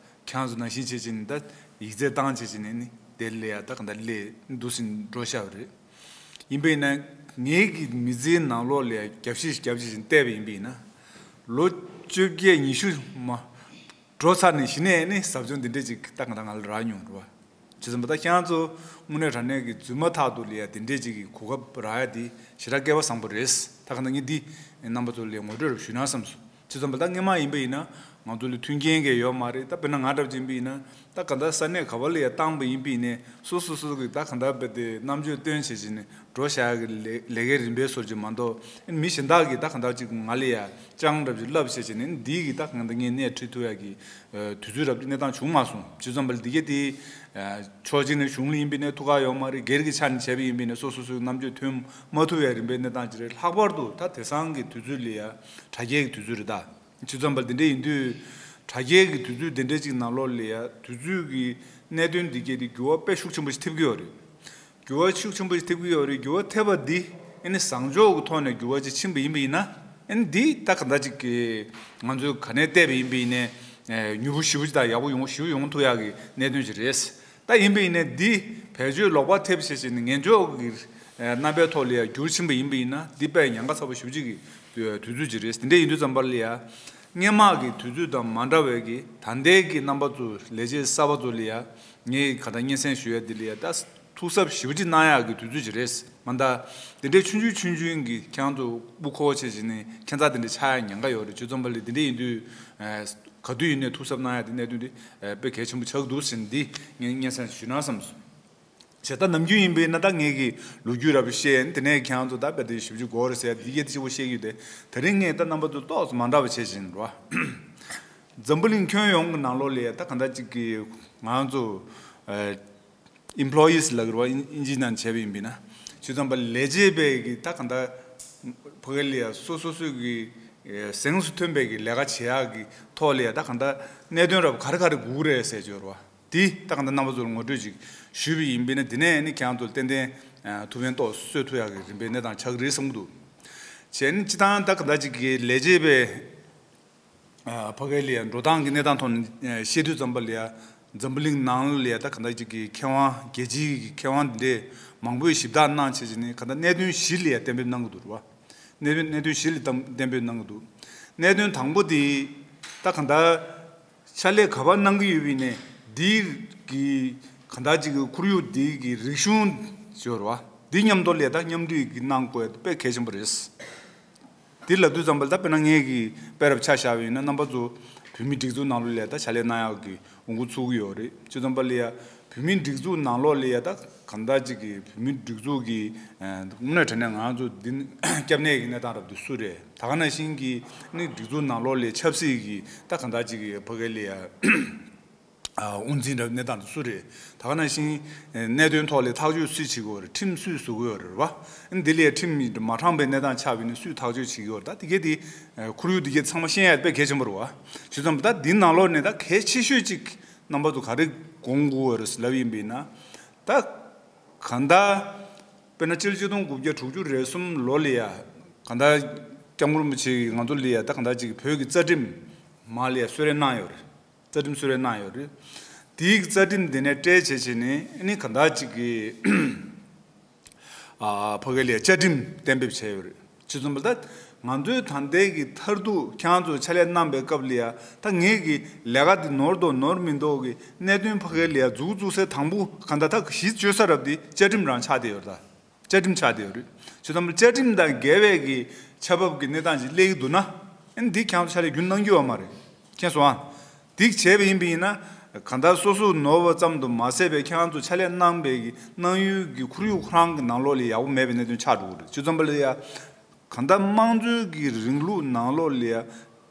ཁྱེད་ཚོ་ནང་བཞིན་བྱས་བྱས་ནས་ད་ཡིག་ཚད་བཏང་བྱས་བྱས་ནས་ནི་དེ་ལ་ཡ་ད་ག་འདྲ་ལས་འདུག་སེ་འགྲོ་ཤག་རེད། ཡིན་པ་ཡིན་ན་ངའི་གི་མི་ཚེའི་ནང་ལོགས་ལ་ཡ་རྒྱབ་བཤིག་རྒྱབ་བཤིག་བྱས་ནས་བལྟས་པ་ཡིན་པ་ཡིན་ན། ལོ་བཅོ་བརྒྱད་ཉི་ཤུ་མ། འགྲོ་ཚར་ནས་གཞི་ནས་ནི་ཟབ་སྦྱོང་འདི་འདྲས་ཅིག་ད་གང་ལྟར་ང་ལ་རག་མྱོང་རེད་བ། བྱས་ཙང་ད་ཁྱེད་རང་ཚོ་དངོས་གནས་དྲང་གནས་ཀྱི་རྫུན་མ་ཐག་ཏུ་ལ་ཡ་འདི་འདྲས་ཅིག་གི་གོ་སྐབས་རག་ཡ་འདི་ཞེ་དྲག་སྐལ་བ་བཟང་པོ་རེད། ད་གང་ལྟར་ངས་འདི་རྣམ་པ་ཚོ་ལ་ངོ་སྤྲོད་རབ་ཞུས་ན་བསམ་སོང་། བྱས་ཙང་ད་སྔོན་མ་ཡིན་པ་ཡིན་ན་ང་ཚོ་ལ་མཐུན་རྐྱེན་གང་ཡོད་མ་རེད། ད་དཔེར་ན་ང་འདྲ་བ་ཅིག་ཡིན་པ་ཡིན་ན་ད་གང་ལྟར་ས་གནས་ག་བ་ལ་ཡ་བཏང་པ་ཡིན་པ་ཡིན་ནའི་སོ་སོ་སོ་སོ་གི་ད་གང་ལྟར་བས་དེ་རྣམ་དཔྱོད་བཏོན་བྱས་བྱས་ནས་འགྲོ་བཞག་གི་ལས་ལས་ཀའི་རིམ་པའི་སོར་ཅིག་མ་གཏོགས་མི་གཞན་དག་གིས་ད་གང་ལྟར་ཅིག་ང་ལ་ཡ་ཅང་རབ་ཅིག་བསླབ་བྱས་བྱས་ནས་འདི་གི་ད་གང་ལྟར་ངས་སྣེ་ཁྲིད་ཐུབ་ཡ་གི་དུས་ཚོད་རབ་ཏུ་གནས་སྟངས་བྱུང་མ་སོང་། བྱས་ཙང་པ་ལ་འདི་གའི་དེ་ཕྱོགས་གཅིག་ནས་གཞུང་ལ་ཡིན་པའི་ནས་ཐུགས་ཁག་ཡོད་མ་རེད། སྒེར་གྱི་ཆ་ནས་བྱས་པ་ཡིན་པའི་ནས་སོ་སོ་སོའི་རྣམ་དཔྱོད་ཐོན་མ་ཐུབ་པའི་རིམ་པའི་གནས་སྟངས་ཅིག་རེད། ལྷག་པར་དུ་ད་དེང་སང་གི་དུས་ཚོད་ལ་ཡ་དྲ་རྒྱའི་གི་དུས་ཚོད་རེད་ད། བྱས་ཙང་པ་ལ་འདི་འདྲ་ཡིན་དུས་དྲ་རྒྱའི་གི་དུས་ཚོད་འདི་འདྲ་ཅིག་ནང་ལོགས་ལ་ཡ་དུས་ཚོད་ཀྱི་གནད་དོན་འདི་གའི་དེ་འགྱུར་བ་དཔེ་ཤུགས་ཆེན་པོ་ཞིག་ཐེབས་ཀྱི་ཡོད་རེད། འགྱུར་བ་ཤུགས་ཆེན་པོ་ཞིག་ཐེབས་ཀྱི་ཡོད་རེད། འགྱུར་བ་ཐེབས་པ་འདི་ཨ་ནི་བཟང་ཕྱོགས་ཀྱི་ཐོག་ནས་འགྱུར་བ་ཅིག་ཕྱིན་པ་ཡིན་པ་ཡིན་ན་ཨ་ནི་འདི་ད་ག་འདྲ་ཅིག་གི་ང་ཚོས་ག་ནས་བལྟས་པ་ཡིན་པ་ཡིན་ནའི་མྱུར་པོ་ཞེ་པོ་ཅིག་དང་ཡག་པོ་ཡོང་ཞེ་པོ་ཡོང་ཐུབ་ཡག་གི་གནད་དོན་ཅིག་རེད། ད་ཡིན་པ་ཡིན་ནའི་འདི་བེད་སྤྱོད་ལོག་པ་ཐེབས་བྱས་བྱས་ནས་ངན་ཕྱོགས་ཀྱི་རྣམ་པའི་ཐོག་ལ་ཡང་འགྱུར་ཕྱིན་པ་ཡིན་པ་ཡིན་ན་འདི་དཔེ་ཉེན་ཁ་ཚ་པོ་ཞེ་པོ་ཅིག་གི་དུས་ཚོད་ཅིག་རེད། དེ་འདྲ་ཡིན་དུས་ཙམ་པ་ལ་ཡ་སྔོན་མ་གི་དུས་ཚོད་དང་མ་འདྲ་བའི་གི་ད་ལྟའི་གི་རྣམ་པ་ཚོ་ལས་བྱེད་གསར་པ་ཚོ་ལ་ཡ་ངས་ག་ད་སྙན་སེང་ཞུ་ཡ་འདི་ལ་ཡ་ད། ཐུགས་གཟབ་ཞེ་པོ་ཅིག་གནང་ཡག་གི་དུས་ཚོད་ཅིག་རེད། མ་མཐའ། དེ་འདྲའི་ཆུང་ཆུང་ཆུང་ཆུང་གི་ཁྱེད་རང་ཚོ་དབུ་ཁོ་བོ་བྱས་བྱས་ནས་ཁྱད་མཚར་དེ་འདྲ་ཆགས་ཡག་ཉེན་ཁ་ཡོད་རེད། བྱས་ཙང་པ་ལ་དེ་འདྲ་ཡིན་དུས། ག་དུས་ཡིན་ནའི་ཐུགས་གཟབ་གནང་ཡག་དེ་གནད་དོན་དེ་དཔེ་གལ་ཆེན་པོ་ཆགས་འདུག་ཟེར་ནས་འདི་ངས་སྙན་སེང་ཞུས་ན་བསམ་སོང་། བྱས་ད་ནམ་རྒྱུན་ཡིན་པས་ན་ད་ངས་ཀྱི་ལོ་རྒྱུས་རབ་བཤད་དེ་ནས་ཁྱེད་རང་ཚོ་ད་དཔེ་དེ་ཞེ་པོ་ཅིག་དགོས་རེད་ཟེར་ཡ་འདི་གས་དེ་གཅིག་པོ་བཤད་རྒྱུ་དེ་དེ་རིང་ངས་ད་རྣམ་པ་ཚོ་ཏོག་ཙམ་མ་འདྲ་བ་བྱས་བཞིན་རོ། འཛམ་བུ་གླིང་ཁྱོན་ཡོངས་ཀྱི་ནང་ལོགས་ལ་ད་ག་འདྲ་ཅིག་གི་ང་ཚོ། employees ལབ་ཀྱི་རེད་བ། ཨིན་ཨིན་ཇི་ནང་བྱས་པ་ཡིན་པས་ན། བྱས་ཙང་པ་ལས་བྱེད་པའི་གི་ད་ག་འདྲ་ཕ་གི་ལ་ཡ་སོ་སོ་སོའི་གི་གཟེངས་སུ་ཐོན་པའི་གི་ལས་ཀ་བྱེད་ཡག་གི་ཐོག་ལ་ཡ་ད་ག་འདྲ་གནད་དོན་རབ་ག་རེ་ག་རེ་དགོས་ཀྱི་རེད་ཟེར་གྱི་ཡོད་རེད་བ། དེ་ད་ག་འདྲ་རྣམ་པ་ཚོར་ངོ་སྤྲོད་ཅིག་ཞུས་པ་ཡིན་པས་ན་དེ་ནས་ནི་ཁྱེད་རང་ཚོར་ཏན་ཏན་ཐུགས་ཕན་ཏོག་གསོས་ཐུབ་ཡག་གི་རིམ་པའི་གནས་སྟངས་ཆགས་ཀྱི་རེད་བསམ་གྱི་འདུག་བྱས་ནས་སྤྱི་བཏང་ད་ག་འདྲ་ཅིག་གི་ལས་བྱེད་པའི། ཕ་གི་ལ་ཡ་འགྲོ་སྟངས་ཀྱི་གནས་སྟངས་ཐོག་ནས་བཤད་དུས་ཙམ་པ་ལ་ཡ་འཛམ་བུ་གླིང་ནང་ལ་ཡ་ད་ག་འདྲ་ཅིག་གི་མཁས་དབང་རྒྱལ་སྤྱིའི་གི་མཁས་དབང་འདི་འདྲས་མང་པོས་ཞིབ་བརྟག་གནང་བྱས་བྱས་ནས་ག་འདྲ་གནད་དོན་བཞི་ལ་ཡ་གཏན་འབེབས་གནང་གི་འདུག་རེད་བ། གནད་དོན་གནད་དོན་བཞི་ལ་གཏན་གཏན་འབེབས་གནང་གི་འདུག་གནད་དོན་དང་པོ་དེ་ད་ག་འདྲ་ཕྱག་ལས་ག་པར་གནང་གི་ཡོད་པ་ཡིན་ནའི་འདི་གི་ག་འདྲ་ཅིག་གི་ཁོར་ཡུག་འདི་གི་རིག་གཞུང་ཡོད་རེད་བ། འདི་མཉམ་དུ་ལ་ཡ་ད་མཉམ་འདུས་ཀྱི་གནང་དགོས་དཔེ་གལ་ཆེན་པོ་རེད། དེ་ལབ་དུས་ཙམ་པ་ལ་ད་དཔེར་ན་ངས་ཀྱི་དཔེ་རབ་ཆ་བཞག་པ་ཡིན་ན་རྣམ་པ་ཚོ་བོད་མིའི་སྒྲིག་འཛུགས་ནང་ལོགས་ལ་ད་ཕྱག་ལས་གནང་ཡག་གི་འོང་འགོ་ཚུགས་ཀྱི་ཡོད་རེད། བྱས་ཙང་པ་ལ་ཡ་བོད་མིའི་སྒྲིག་འཛུགས་ནང་ལོགས་ལ་ཡ་ད་གང་ལྟར་ཅིག་གི་བོད་མིའི་སྒྲིག་འཛུགས་ཀྱི་དངོས་གནས་དྲང་གནས་ང་ཚོ་འདི་སྐྱབས་གནས་ཀྱི་གནས་སྟངས་རབ་འདི་སུ་རེད། ད་ག་ནང་བཞིན་གྱི་ནི་སྒྲིག་འཛུགས་ནང་ལོགས་ལ་ཆབ་སྲིད་ཀྱི་ད་གང་ལྟར་ཅིག་གི་ཕ་གི་ལ་ཡ། དབུ་འཛིན་རབ་གནས་སྟངས་དེ་སུ་རེད། ད་ག་ནང་བཞིན་གནད་དོན་ཐོག་ལ་ཐག་གཅོད་སུས་བྱེད་དགོས་རེད། ཁྲིམས་སུས་བཟོ་དགོས་རེད་བ། འདི་ལས་ཁྲིམས་མ་དྲང་པའི་གནས་སྟངས་ཆགས་པ་ཡིན་ན་སུས་ཐག་གཅོད་བྱེད་ཀྱི་ཡོད་རེད། ད་དེ་གས་དེ་ཁོར་ཡུག་འདི་གས་ཚང་མ་ཤེས་ཡ་དཔེ་གལ་ཆེན་པོ་རེད་བ། བྱས་ཙང་ད་འདི་ནང་ལོགས་ནས་ད་གལ་ཆེ་ཤོས་གཅིག་རྣམ་པ་ཚོ་ག་རེ་དགོངས་དགོས་རེད་ལབ་ཡིན་པ་ཡིན་ན། ད་གང་ལྟར་དཔེར་ན་སྤྱི་ལོ་ཆིག་སྟོང་དགུ་བརྒྱ་དྲུག་ཅུ་རེ་གསུམ་ལོ་ལ་ཡ་གང་ལྟར་སྐྱབས་མགོན་རིན་པོ་ཆེ་གིས་ང་ཚོ་ལ་ཡ་ད་གང་ལྟར་ཅིག་བོད་ཀྱི་རྩ་ཁྲིམས་མ་ལ་ཡ་གསོལ་རས་གནང་ཡོད་རེད། རྩ་ཁྲིམས་གསོལ་རས་གནང་ཡོད་རེད། དེའི་རྩ་ཁྲིམས་དེ་ནས་སྤྲད་བྱས་བྱས་ནས་ཨ་ནི་ག་འདྲ་ཅིག་གི་ཨ་ཕ་གི་ལ་བཅའ་ཁྲིམས་གཏན་འབེབས་བྱས་ཡོད་རེད། བྱས་ཙང་པ་ད་ ང་ཚོའི་ད་ལྟའི་གི་མཐར་ཐུག་ཁྱེད་རང་ཚོ་ཕྱག་ལས་གནང་པའི་སྐབས་ལ་ཡ། ད་ངེད་ཀྱི་ལས་ཀ་འདི་ནོར་དང་ནོར་མི་འདུག་གི་གནད་དོན་ཕ་གི་ལ་ཡ་མཛུབ་བཙུགས་སའི་དང་པོ་ག་འདྲ་ད་གཞི་བཅོལ་ས་རབ་འདི་བཅའ་ཁྲིམས་རང་ཆགས་བསྡད་ཡོད་རེད་ད། བཅའ་ཁྲིམས་ཆགས་བསྡད་ཡོད་རེད། བྱས་ཙང་བཅའ་ཁྲིམས་དང་འགལ་བའི་གི་ཆ་བབ་ཀྱི་གནས་སྟངས་ཅིག་སླེབས་ཀྱི་འདུག་ན། ཨ་ནི་འདི་ཁྱེད་རང་ཚོ་ཕྱག་ལས་རྒྱུན་གནང་རྒྱུ་ཡོད་མ་རེད། མཁྱེན་སོང་ཨ། འདི་བྱས་པ་ཡིན་པ་ཡིན་ན། གང་ལྟར་སོ་སོ་ནོར་བ་ཙམ་དུ་མ་ཟད་པའི་ཁྱེད་རང་ཚོ་ཕྱག་ལས་གནང་པའི་གི་གནང་ཡུལ་གྱི་ཁོར་ཡུག་ཁོ་རང་གི་ནང་ལོགས་ལ་ཡག་པོ་མེད་པའི་གནད་དོན་ཆགས་འགྲོ་གི་རེད། བྱས་ཙང་པ་ལ་ཡ། གང་ལྟར་དམངས་གཙོའི་གི་རིང་ལུགས་ནང་ལོགས་ལ་ཡ་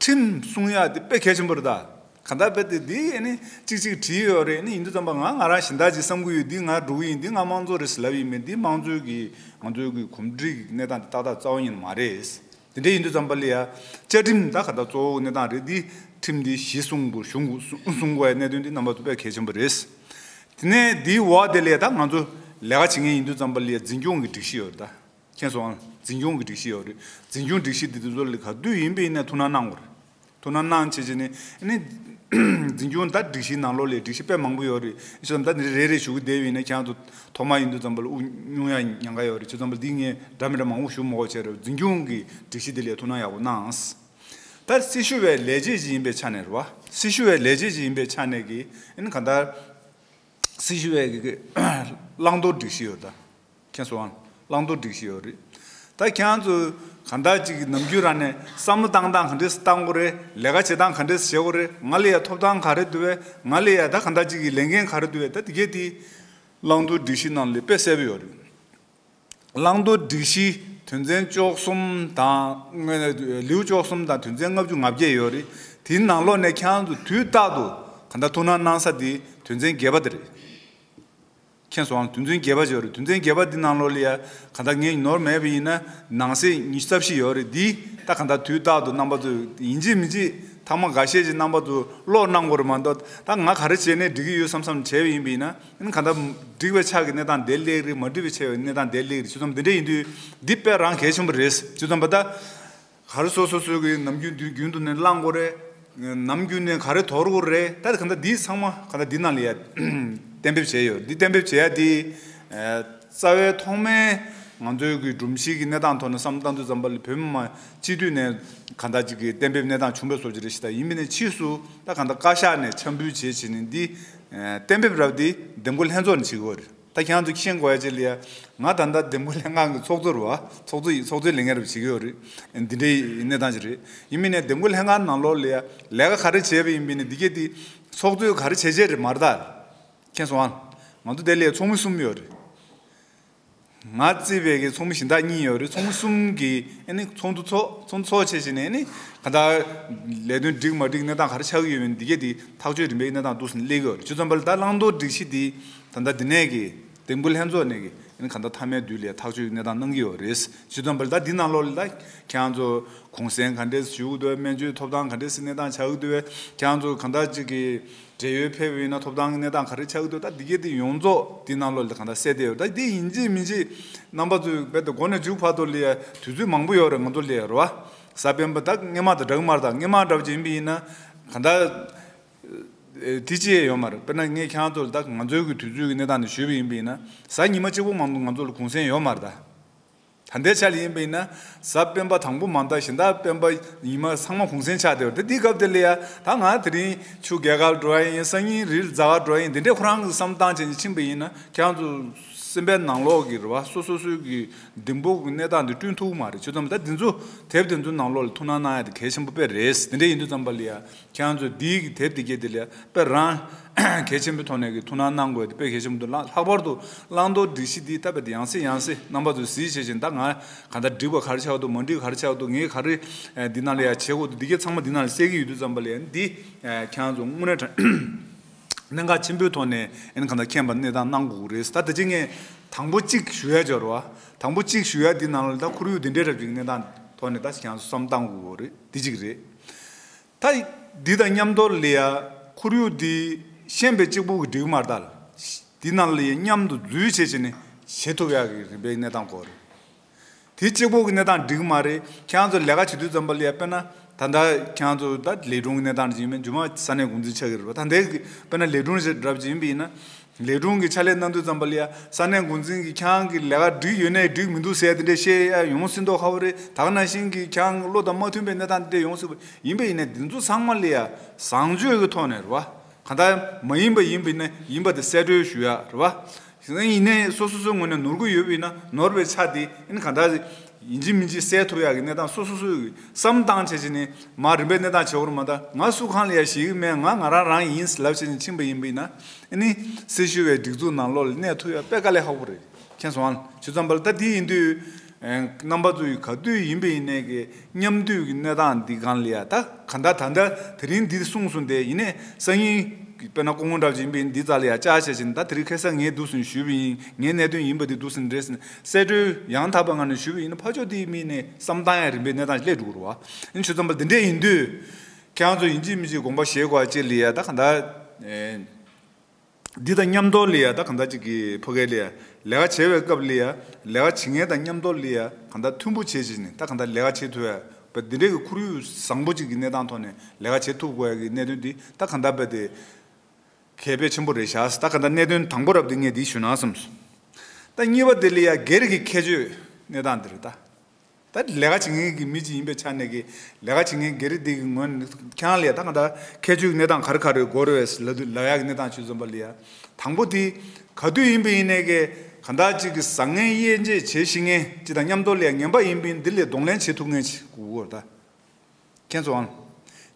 ཁྲིམས་སྲུང་ཡག་དེ་དཔེ་གལ་ཆེན་པོ་རེད་ད། གང་ལྟར་དཔེ་དེ་འདི་ཨ་ནི་གཅིག་གཅིག་བྲིས་ཡོད་རེད། ཨ་ནི་ཡིན་དུས་ཙམ་པ་ང་ང་རང་གཞན་དག་ཅིག་བསམ་གྱི་ཡོད། འདི་ང་འགྲོ་གི་ཡིན། འདི་ང་དམངས་གཙོ་རེད་ཟེར་ལབ་ཡིན་མིན། འདི་དམངས་གཙོའི་གི་ང་ཚོའི་གི་གོམས་འདྲིས་གི་གནས་སྟངས་དེ་ཏག་ཏག་རྩ་བ་ཉིད་ནས་མ་རེད། དེ་འདྲ་ཡིན་དུས་ཙམ་པ་ལ་ཡ། བཅའ་ཁྲིམས་ད་ག་ད་གཙོ་བོ་གནས་སྟངས་རེད། འདི་ཁྲིམས་འདི་གཞི་བཟུང་དགོས། གཞུང་གི་བཟུང་དགོས་ཡ་གནད་དོན་འདི་རྣམ་པ་ཚོ་དཔེ་གལ་ཆེན་པོ་རེད། དེ་ནས་འདིའི་འོག་དེ་ལ་ཡ་ད་ང་ཚོ་ལས་ཀ་བྱེད་མཁན་ཡིན་དུས་ཙམ་པ་ལ་ཡ་འཛིན་སྐྱོང་གི་སྒྲིག་གཞི་ཡོད་རེད་ད། མཁྱེན་སོང་ཨང་། འཛིན་སྐྱོང་གི་སྒྲིག་གཞི་ཡོད་རེད། འཛིན་སྐྱོང་སྒྲིག་གཞི་འདི་དེ་ཚོ་ལ་ག་དུས་ཡིན་པ་ཡིན་ན་ཐུགས་སྣང་གནང་དགོས་རེད། ཐུགས་སྣང་གནང་བྱས་བྱས་ནས་ཨ་ནི། འཛིན་སྐྱོང་ད་སྒྲིག་གཞིའི་ནང་ལོགས་ལ་སྒྲིག་གཞི་དཔེ་མང་པོ་ཡོད་རེད། ཨ་ནི་ད་འདི་རེ་རེ་ཞུ་གི་བསྡད་པ་ཡིན་ན་ཁྱེད་རང་ཚོ་ཐོག་མ་ཡིན་དུས་ཙམ་པ་ལ་དབུགས་དབྱུང་ཡ་ཉེན་ཁ་ཡོད་རེད། བྱས་ཙམ་པ་འདི་ངས་འདྲ་མི་འདྲ་མང་པོ་ཞུ་མ་དགོས་བྱས་རེད། འཛིན་སྐྱོང་གི་སྒྲིག་གཞི་འདི་ལ་ཐུགས་སྣང་ཡག་པོ་གནང་། ད་སྲི་ཞུ་བའི་ལས་བྱེད་ཅིག་ཡིན་པའི་ཆ་ནས་རེད་བ། སྲི་ཞུ་བའི་ལས་བྱེད་ཅིག་ཡིན་པའི་ཆ་ནས་ཀྱི་ཨ་ནི་གང་ལྟར། སྲི་ཞུ་བའི་གི་བླང་དོར་སྒྲིག་གཞི་ཡོད་ད། མཁྱེན་སོང་ཨང་། བླང་དོར་སྒྲིག་གཞི་ཡོད་རེད། ད་ཁྱེད་རང་ཚོ་གང་ལྟར་ཅིག་གི་ནམ་རྒྱུན་རང་ནས་བསམ་བློ་བཏང་སྟངས་ག་འདྲས་བཏང་དགོས་རེད། ལས་ཀ་བྱེད་སྟངས་ག་འདྲས་བྱེད་དགོས་རེད། ང་ལ་ཡ་ཐོབ་ཐང་ག་རེ་འདུག་བས། ང་ལ་ཡ་ད་གང་ལྟར་ཅིག་གི་ལས་འགན་ག་རེ་འདུག་བས། ད་དེ་གས་དེ་བླང་དོར་སྒྲིག་གཞི་ནང་ལ་དཔེ་གསལ་པོ་ཡོད་རེད། བླང་དོར་སྒྲིག་གཞི་དོན་ཚན་བཅུ་གསུམ་དང་། ལེའུ་བཅུ་གསུམ་དང་དོན་ཚན་ལྔ་བཅུ་ང་བརྒྱད་ཡོད་རེད། དེའི་ནང་ལོགས་ནས་ཁྱེད་རང་ཚོ་དུས་རྟག་ཏུ་གང་ལྟར་ཐུགས་སྣང་གནང་ས་དེ་དོན་ཚན་བརྒྱད་པ་དེ་རེད། མཁྱེན་སོང་ཨང་། དོན་ཚན་བརྒྱད་པ་ཅིག་ཡོད་རེད། དོན་ཚན་བརྒྱད་པ་འདི་ནང་ལོགས་ལ་ཡ་གང་ལྟར་ངས་ནོར་མེད་པ་ཡིན་ན་ནང་གསེས་ཉི་ཤུ་རྩ་བཞི་ཡོད་རེད། འདི་ད་གང་ལྟར་དུས་རྟག་ཏུ་རྣམ་པ་ཚོ་ཡིན་གཅིག་མིན་གཅིག་ཐེངས་མ་འགའ་ཤས་ཅིག་རྣམ་པ་ཚོ་ཀློག་གནང་དགོས་རེད་མ་གཏོགས། ད་ང་ག་རེ་བྱས་ནས་འགྲིག་གི་ཡོད་བསམ་བསམ་བྱས་པ་ཡིན་པ་ཡིན་ན། ཨ་ནི་གང་ལྟར་འགྲིག་པའི་ཆ་གི་གནས་སྟངས་དེ་སླེབས་རེད། མ་འགྲིག་པའི་ཆ་གི་གནས་སྟངས་དེ་སླེབས་རེད། བྱས་ཙང་འདི་འདྲ་ཡིན་དུས་འདི་དཔེ་རང་གལ་ཆེན་པོ་རེད། བྱས་ཙང་པ་ད། ག་རེ་སོ་སོ་སོའི་གི་ནམ་རྒྱུན་དུས་རྒྱུན་དུ་ནས་བླང་དགོས་རེད། ནམ་རྒྱུན་ནས་ག་རེ་དོར་དགོས་རེད། ད་གང་ལྟར་འདི་ཚང་མ་གང་ལྟར་འདི་ནང་ལ་ཡ་གཏན་འབེབས་བྱས་ཡོད། འདི་གཏན་འབེབས་བྱས་ཡ་འདི། རྩ་བའི་ཐོག་མའི་ང་ཚོའི་གི་སྒྲོམ་གཞི་གི་གནས་སྟངས་ཐོག་ནས་བསམ་བློ་བཏང་དུས་ཙམ་པ་ལ་བོད་མི་མང་སྤྱི་འཐུས་ནས་གང་ལྟར་ཅིག་གི་གཏན་འབེབས་གནས་སྟངས་བྱུང་བའི་བཟོ་ཅིག་རེད་ཤག་ད་ཡིན་མིན་ནས་ཕྱིས་སུ་ད་གང་ལྟར་བཀའ་ཤག་ནས་འཆར་འབུལ་བྱས་བྱས་ནས་འདི། གཏན་འབེབས་རབ་འདི་འདེམས་བསྐོ་ལྷན་ཚོགས་ནས་བྱེད་དགོས་རེད། ད་ཁྱེད་རང་ཚོ་ཤེས་དགོས་ཡ་ཅིག་ལ་ཡ། ང་ད་ལྟ་འདེམས་བསྐོ་ལྷན་ཁང་གི་ཚོགས་གཙོ་རེད་བ། ཚོགས་གཙོ་ཡི་ཚོགས་གཙོའི་ལས་འགན་རེད་བྱེད་ཀྱི་ཡོད་རེད། འདི་འདྲའི་གནས་སྟངས་ཅིག་རེད། ཡིན་མིན་ནས་འདེམས་བསྐོ་ལྷན་ཁང་ནང་ལོགས་ལ་ཡ་ལས་ཀ་ག་རེ་བྱས་པ་ཡིན་པ་ཡིན་ན་འདི་གས་འདི་ཚོགས་གཙོས་ག་རེ་བྱས་བྱས་རེད་མ་རེད་ད། མཁྱེན་སོང་ཨང་། ང་ཚོ་དེ་ལ་ཡ་ཚོགས་མི་གསུམ་ཡོད་རེད། ང་བརྩིས་པའི་གི་ཚོགས་མི་གཞན་དག་གཉིས་ཡོད་རེད། ཚོགས་མི་གསུམ་གྱིས་ཨ་ནི་ཚོགས་འདུ་ཚོགས། ཚོགས་འདུ་ཚོགས་བྱས་བྱས་ནས་ཨ་ནི་གང་ལྟར་ལས་དོན་འགྲིག་མ་འགྲིག་གནས་སྟངས་ག་རེ་ཆགས་ཀྱི་ཡོད་མེད་འདི་གས་འདི་ཐག་གཅོད་རིམ་པའི་གནས་སྟངས་འདུག་སེ་སླེབས་ཀྱི་ཡོད་རེད། བྱས་ཙང་པ་ལ་ད་བླང་དོར་སྒྲིག་གཞི་འདི་ད་ལྟ་འདི་ནས་གི་འདེམས་བསྐོ་ལྷན་ཚོགས་ནས་གི་ཨ་ནི་གང་ལྟར་མཐའ་མའི་དུས་ལ་ཐག་གཅོད་ཀྱི་གནས་སྟངས་གནང་གི་ཡོད་རེད། བྱས་ཙང་པ་ལ་ད་འདི་ནང་ལོགས་ལ་ད་ཁྱེད་རང་ཚོ་གུང་སེང་ག་འདྲས་ཞུ་གི་འདུག་སྨན་བཅོས་ཐོབ་ཐང་ག་འདྲས་གནས་སྟངས་ཆགས་ཀྱི་འདུག་ཁྱེད་རང་ཚོ་གང་ལྟར་ཅིག་གི་འབྲེལ་ཡོད་ཕེབས་པ་ཡིན་ན་ཐོབ་ཐང་གི་གནས་སྟངས་ག་རེ་ཆགས་ཀྱི་འདུག་ད་འདི་གས་དེ་ཡོངས་རྫོགས་འདི་ནང་ལོགས་ལ་གང་ལྟར་གསལ་བསྡད་ཡོད། ད་འདི་ཡིན་གཅིག་མིན་གཅིག་རྣམ་པ་ཚོས་རྦད་དེ་མགོ་ནས་མཇུག་བར་དུ་ལ་ཡ་དུས་ཚོད་མང་པོ་ཡོད་རེད། ང་ཚོ་ལ་ཡ་རེད་བ། གཟའ་སྤེན་པ་ད་སྔས་མ་དང་འདྲ་གི་མ་རེད། ད་སྔས་མ་འདྲ་བ་ཅིག་ཡིན་པ་ཡིན་ན་གང་ལྟར་ཨེ་དེ་ཅི་ཡང་ཡོད་མ་རེད། དཔེར་ན་ངས་ཁྱེད་རང་ཚོ་ལ་ད་ང་ཚོའི་གི་དུས་ཚོད་ཀྱི་གནས་སྟངས་ནས་ཞུས་པ་ཡིན་པ་ཡིན་ན་གཟའ་ཉི་མ་གཅིག་པོ་མ་གཏོགས་ང་ཚོ་ལ་གུང་སེང་ཡོད་མ་རེད་ད། ད་ལྟའི་ཆ་ལ་ཡིན་པ་ཡིན་ན་གཟའ་སྤེན་པ་དང་པོ་མ་གཏོགས་གཞན་དག་སྤེན་པ་ཉི་མ་ཚང་མ་གུང་སེང་ཆགས་བསྡད་ཡོད་རེད། ད་འདི་སྐབས་དེ་ལ་ཡ་ད་ང་དེ་རིང་ཆུ་རྒྱལ་ཁར་འགྲོ་ཡ་ཡིན། སང་ཉིན་རི་ལ་འཛེག་ག་འགྲོ་ཡ་ཡིན། འདི་འདྲའི་ཁོ་རང་གི་བསམ་སྟངས་བྱས་ནས་ཕྱིན་པ་ཡིན་ན་ཁྱེད་རང་ཚོ་སེམས་པའི་ནང་ལོགས་ཀྱི་རེད་བ། སོ་སོ་སོའི་གི་འདེམས་བསྐོ་གི་གནས་སྟངས་འདི་བསྐྲུན་ཐུབ་ཀྱི་མ་རེད། བྱས་ཙང་ད་འདི་ཚོ་དེབ་དེ་ཚོའི་ནང་ལོགས་ལ་ཐུགས་སྣང་གནང་ཡ་དེ་གལ་ཆེན་པོ་དཔེ་རེད། དེ་འདྲ་ཡིན་དུས་ཙམ་པ་ལ་ཡ། ཁྱེད་རང་ཚོས་འདིའི་གི་དེབ་འདི་སྐད་དེ་ལ་དཔེ་རང་གལ་ཆེན་པོའི་ཐོག་ནས་གི་ཐུགས་སྣང་གནང་དགོས་དེ་དཔེ་གལ་ཆེན་པོ་འདུག་ལྷག་ལྷག་པར་དུ་བླང་དོར་སྒྲིག་གཞི་འདི་ད་དཔེ་དེ་ཡང་སེ་ཡང་སེ་རྣམ་པ་ཚོས་གཟིགས་བྱས་ཤིང་། ད་ང་གང་ལྟར་འགྲིག་པ་ག་རེ་ཆགས་འདུག་མ་འགྲིག་ག་རེ་ཆགས་འདུག་ངས་ག་རེ་འདི་ནང་ལ་ཡ་བྱེད་དགོས་འདུག་འདི་གའི་ཚང་མ་འདི་ནང་ལ་གསལ་གི་ཡོད་དུས་ཙམ་པ་ལ་ཡ་འདི་ཁྱེད་རང་ཚོ་དངོས་གནས་དྲང་གནད་འགག་ཆེན་པོའི་ཐོག་ནས་ཨེ་ནི་གང་ལྟར་མཁྱེན་པ་གནས་སྟངས་གནང་དགོས་ཀྱི་རེད། ད་ད་ཅི་ངས་དང་པོ་གཅིག་ཞུ་ཡ་འབྱོར་བ། དང་པོ་གཅིག་ཞུ་ཡ་འདི་ནང་ལ་ད་ཁོར་ཡུག་འདི་འདྲའི་རབ་ཅིག་གནས་སྟངས་ཐོག་ནས་ད་ཁྱེད་རང་ཚོ་བསམ་བཏང་དགོས་ཀྱི་རེད། འདི་གཅིག་རེད། ད་འདི་དང་མཉམ་དུ་ལ་ཡ་ཁོར་ཡུག་འདི་ཤེས་པའི་གཅིག་པུ་གི་འགྲིག་མ་རེད་ད། འདི་ནང་ལ་ཡ་མཉམ་དུ་འཛུལ་བྱས་བྱས་ནས་བྱེད་ཐུབ་ཡག་གི་རིམ་པའི་གནས་སྟངས་སྐོར་རེད། དེ་གཅིག་པུ་གི་གནས་སྟངས་འགྲིག་མ་རེད། ཁྱེད་རང་ཚོ་ལས་ཀ་བྱེད་དུས་ཙམ་པ་ལ་ཡ་དཔེར་ན་ད་ལྟ་ཁྱེད་རང་ཚོ་ད་ལས་དྲུང་གི་གནས་སྟངས་ཡིན་མིན་རྒྱུ་མ་ས་གནས་འགོ་འཛིན་ཆགས་ཀྱི་རེད་པ། ད་ལྟའི་གི་དཔེར་ན་ལས་དྲུང་རབ་ཅིག་ཡིན་པ་ཡིན་ན། ལས་དྲུང་གི་ཕྱག་ལས་གནང་དུས་ཙམ་པ་ལ་ཡ་ས་གནས་འགོ་འཛིན་གྱིས་ཁྱེད་རང་གི་ལས་ཀ་འགྲིག་ཡོད་ནའི་འགྲིག་མི་འདུག་ཟེར་དེ་འདྲས་བཤད་ཡ་ཡོང་སྲིད་མདོག་ཁ་པོ་རེད། ད་ག་ནང་བཞིན་གྱི་ཁྱེད་རང་གི་བློ་དང་མ་མཐུན་པའི་གནས་སྟངས་དེ་འདྲས་ཡོང་སྲིད་པ་ཡིན་པས། ཡིན་ནའི་འདི་ཚོ་ཚང་མ་ལ་ཡ་བཟང་སྤྱོད་ཀྱི་ཐོག་ནས་རེད་བ། གང་ལྟར་མ་ཡིན་པ་ཡིན་པ་ཡིན་ན་ཡིན་པ་དེ་གསལ་བཀྲོལ་ཞུ་ཡ་རེད་བ། ཡིན་ནའི་སོ་སོ་སོའི་ངོས་ནས་ནོར་གྱི་ཡོད་པ་ཡིན་ན་ནོར་བའི་ཆ་དེ་ཨ་ནི་གང་ལྟར་ཡིན་གཅིག་མིན་གཅིག་སེལ་ཐུབ་ཡག་གི་གནས་སྟངས་སོ་སོ་སོས་བསམ་བཏང་བྱས་བྱས་ནས་མར་རིམ་པས་གནས་སྟངས་བྱེད་དགོས་རེད་མ་གཏོགས། ང་སུ་གང་ལ་ཡང་ཞེད་ཀྱི་མེད། ང་ང་རང་རང་ཡིན་ལབ་བྱས་ནས་ཕྱིན་པ་ཡིན་པ་ཡིན་ན་ཨ་ནི་སྲི་ཞུ་བའི་སྒྲིག་འཛུགས་ནང་ལོགས་ལ་གནས་ཐུབ་ཡག་དཔེ་དཀའ་ལས་ཁག་པོ་རེད། མཁྱེན་སོང་ཨ། བྱས་ཙང་པ་ལ་ད་འདི་ཡིན་དུས་ཨེ་རྣམ་པ་ཚོ་ཡི་ག་དུས་ཡིན་པ་ཡིན་ནའི་གི་མཉམ་འདུས་ཀྱི་གནས་སྟངས་འདི་སྒང་ལ་ཡ་ད་ག་འདྲ་ད་འདྲ་དེ་རིང་འདི་གསུངས་སོང་། དེ་ཡིན་ནའི་སང་ཉིན་དཔེར་ན་སྐུ་ངོ་འདྲ་བ་ཅིག་ཡིན་པ་ཡིན་འདི་རྩ་ལ་ཡ་བཅར་བྱས་བྱས་ནས་ད་དེ་རིང་ཁ་སང་ངས་འདུག་སེ་ཞུས་པ་ཡིན། ངའི་གནད་དོན་ཡིན་པ་འདི་འདུག་སེ་རེད་ཟེར་ནས་གསལ་བཀྲོལ་ཡང་དག་པའི་ངང་ནས་ཞུས་པ་ཡིན་ན་ཕར་ཕྱོགས་དེའི་མི་ནས་བསམ་བཏང་ཡ་རིམ་པའི་གནས་སྟངས་ཤིག་སླེབས་འགྲོ་གི་རེད་བ། ཡིན་ཆོས་ཙམ་པ་འདི་འདྲས་ཡིན་དུས་ཁྱེད་རང་ཚོ་ཡིན་གཅིག་མིན་གཅིག་དགོངས་པ་བཞེས་དགོས་ཅིག་ལ་ཡ་ད་ག་འདྲ་ཨེ། འདི་དང་མཉམ་དུ་ལ་ཡ་ད་གང་ལྟར་ཅིག་གི་ཕ་གི་ལ་ཡ་ལས་ཀ་བྱེད་པའི་སྐབས་ལ་ཡ་ལས་ཀ་བྱེད་མཁན་དང་མཉམ་དུ་ལ་ཡ་གང་ལྟར་མཐུན་པོ་བྱེད་བྱས་ནས་ད་གང་ལྟར་ལས་ཀ་བྱེད་ཐུབ་ཡ་བ་འདི་འདྲའི་གི་ཁོར་ཡུག་བཟང་པོ་ཅིག་གི་གནས་སྟངས་ཐོག་ནས་ལས་ཀ་བྱེད་ཐུབ་དགོས་ཡ་གི་གནད་དོན་འདི་ད་གང་ལྟར་རྦད་དེ་གལ་འགངས་ཆེན་པོ་རེད་ཤག་ད་གང་ལྟར་གནད་དོན་དང་པོ་རབ་འདི་ངས་འདི་ཞུ་ན་བསམ་སོང་། ད་གཉིས་པ་དེ་ལ་ཡ་སྒེར་གྱི་ཁྱད་ཆོས་གནས་སྟངས་འདི་རེད་ད། ད་ལས་ཀ་བྱེད་མཁན་གྱི་མི་གཅིག་ཡིན་པའི་ཆ་ནས་ཀྱི་ལས་ཀ་བྱེད་མཁན་སྒེར་སྡེ་གི་ངོས་ནས་ཁྱེད་རང་ལ་ཡ་ད་གང་ལྟར་ཁྱད་ཆོས་ཀྱི་གནས་སྟངས་ག་རེ་ག་རེ་དགོས་རེད་ལབ་དུས་ལབ་ཡག་གི་གནས་སྟངས་ཆོས་ཙམ་པ་ལ་ཡ། དང་པོ་དེ་ག་དུས་ཡིན་པ་ཡིན་ནའི་ཀྱི་གང་ལྟར་ཅིག་གི་བཟང་ངན་དབྱེ་འབྱེད་བྱེད་ཤེས་མཁན་ཅིག་དང་མཉམ་དུ་ལ་ཡ་ངན་པ་ཡིན་པ་ཡིན་འདི་ལ་གདོང་ལེན་བྱེད་ཐུབ་མཁན་ཅིག་དགོས་ཀྱི་ཡོད་རེད་ད། མཁྱེན་སོང་ཨང་།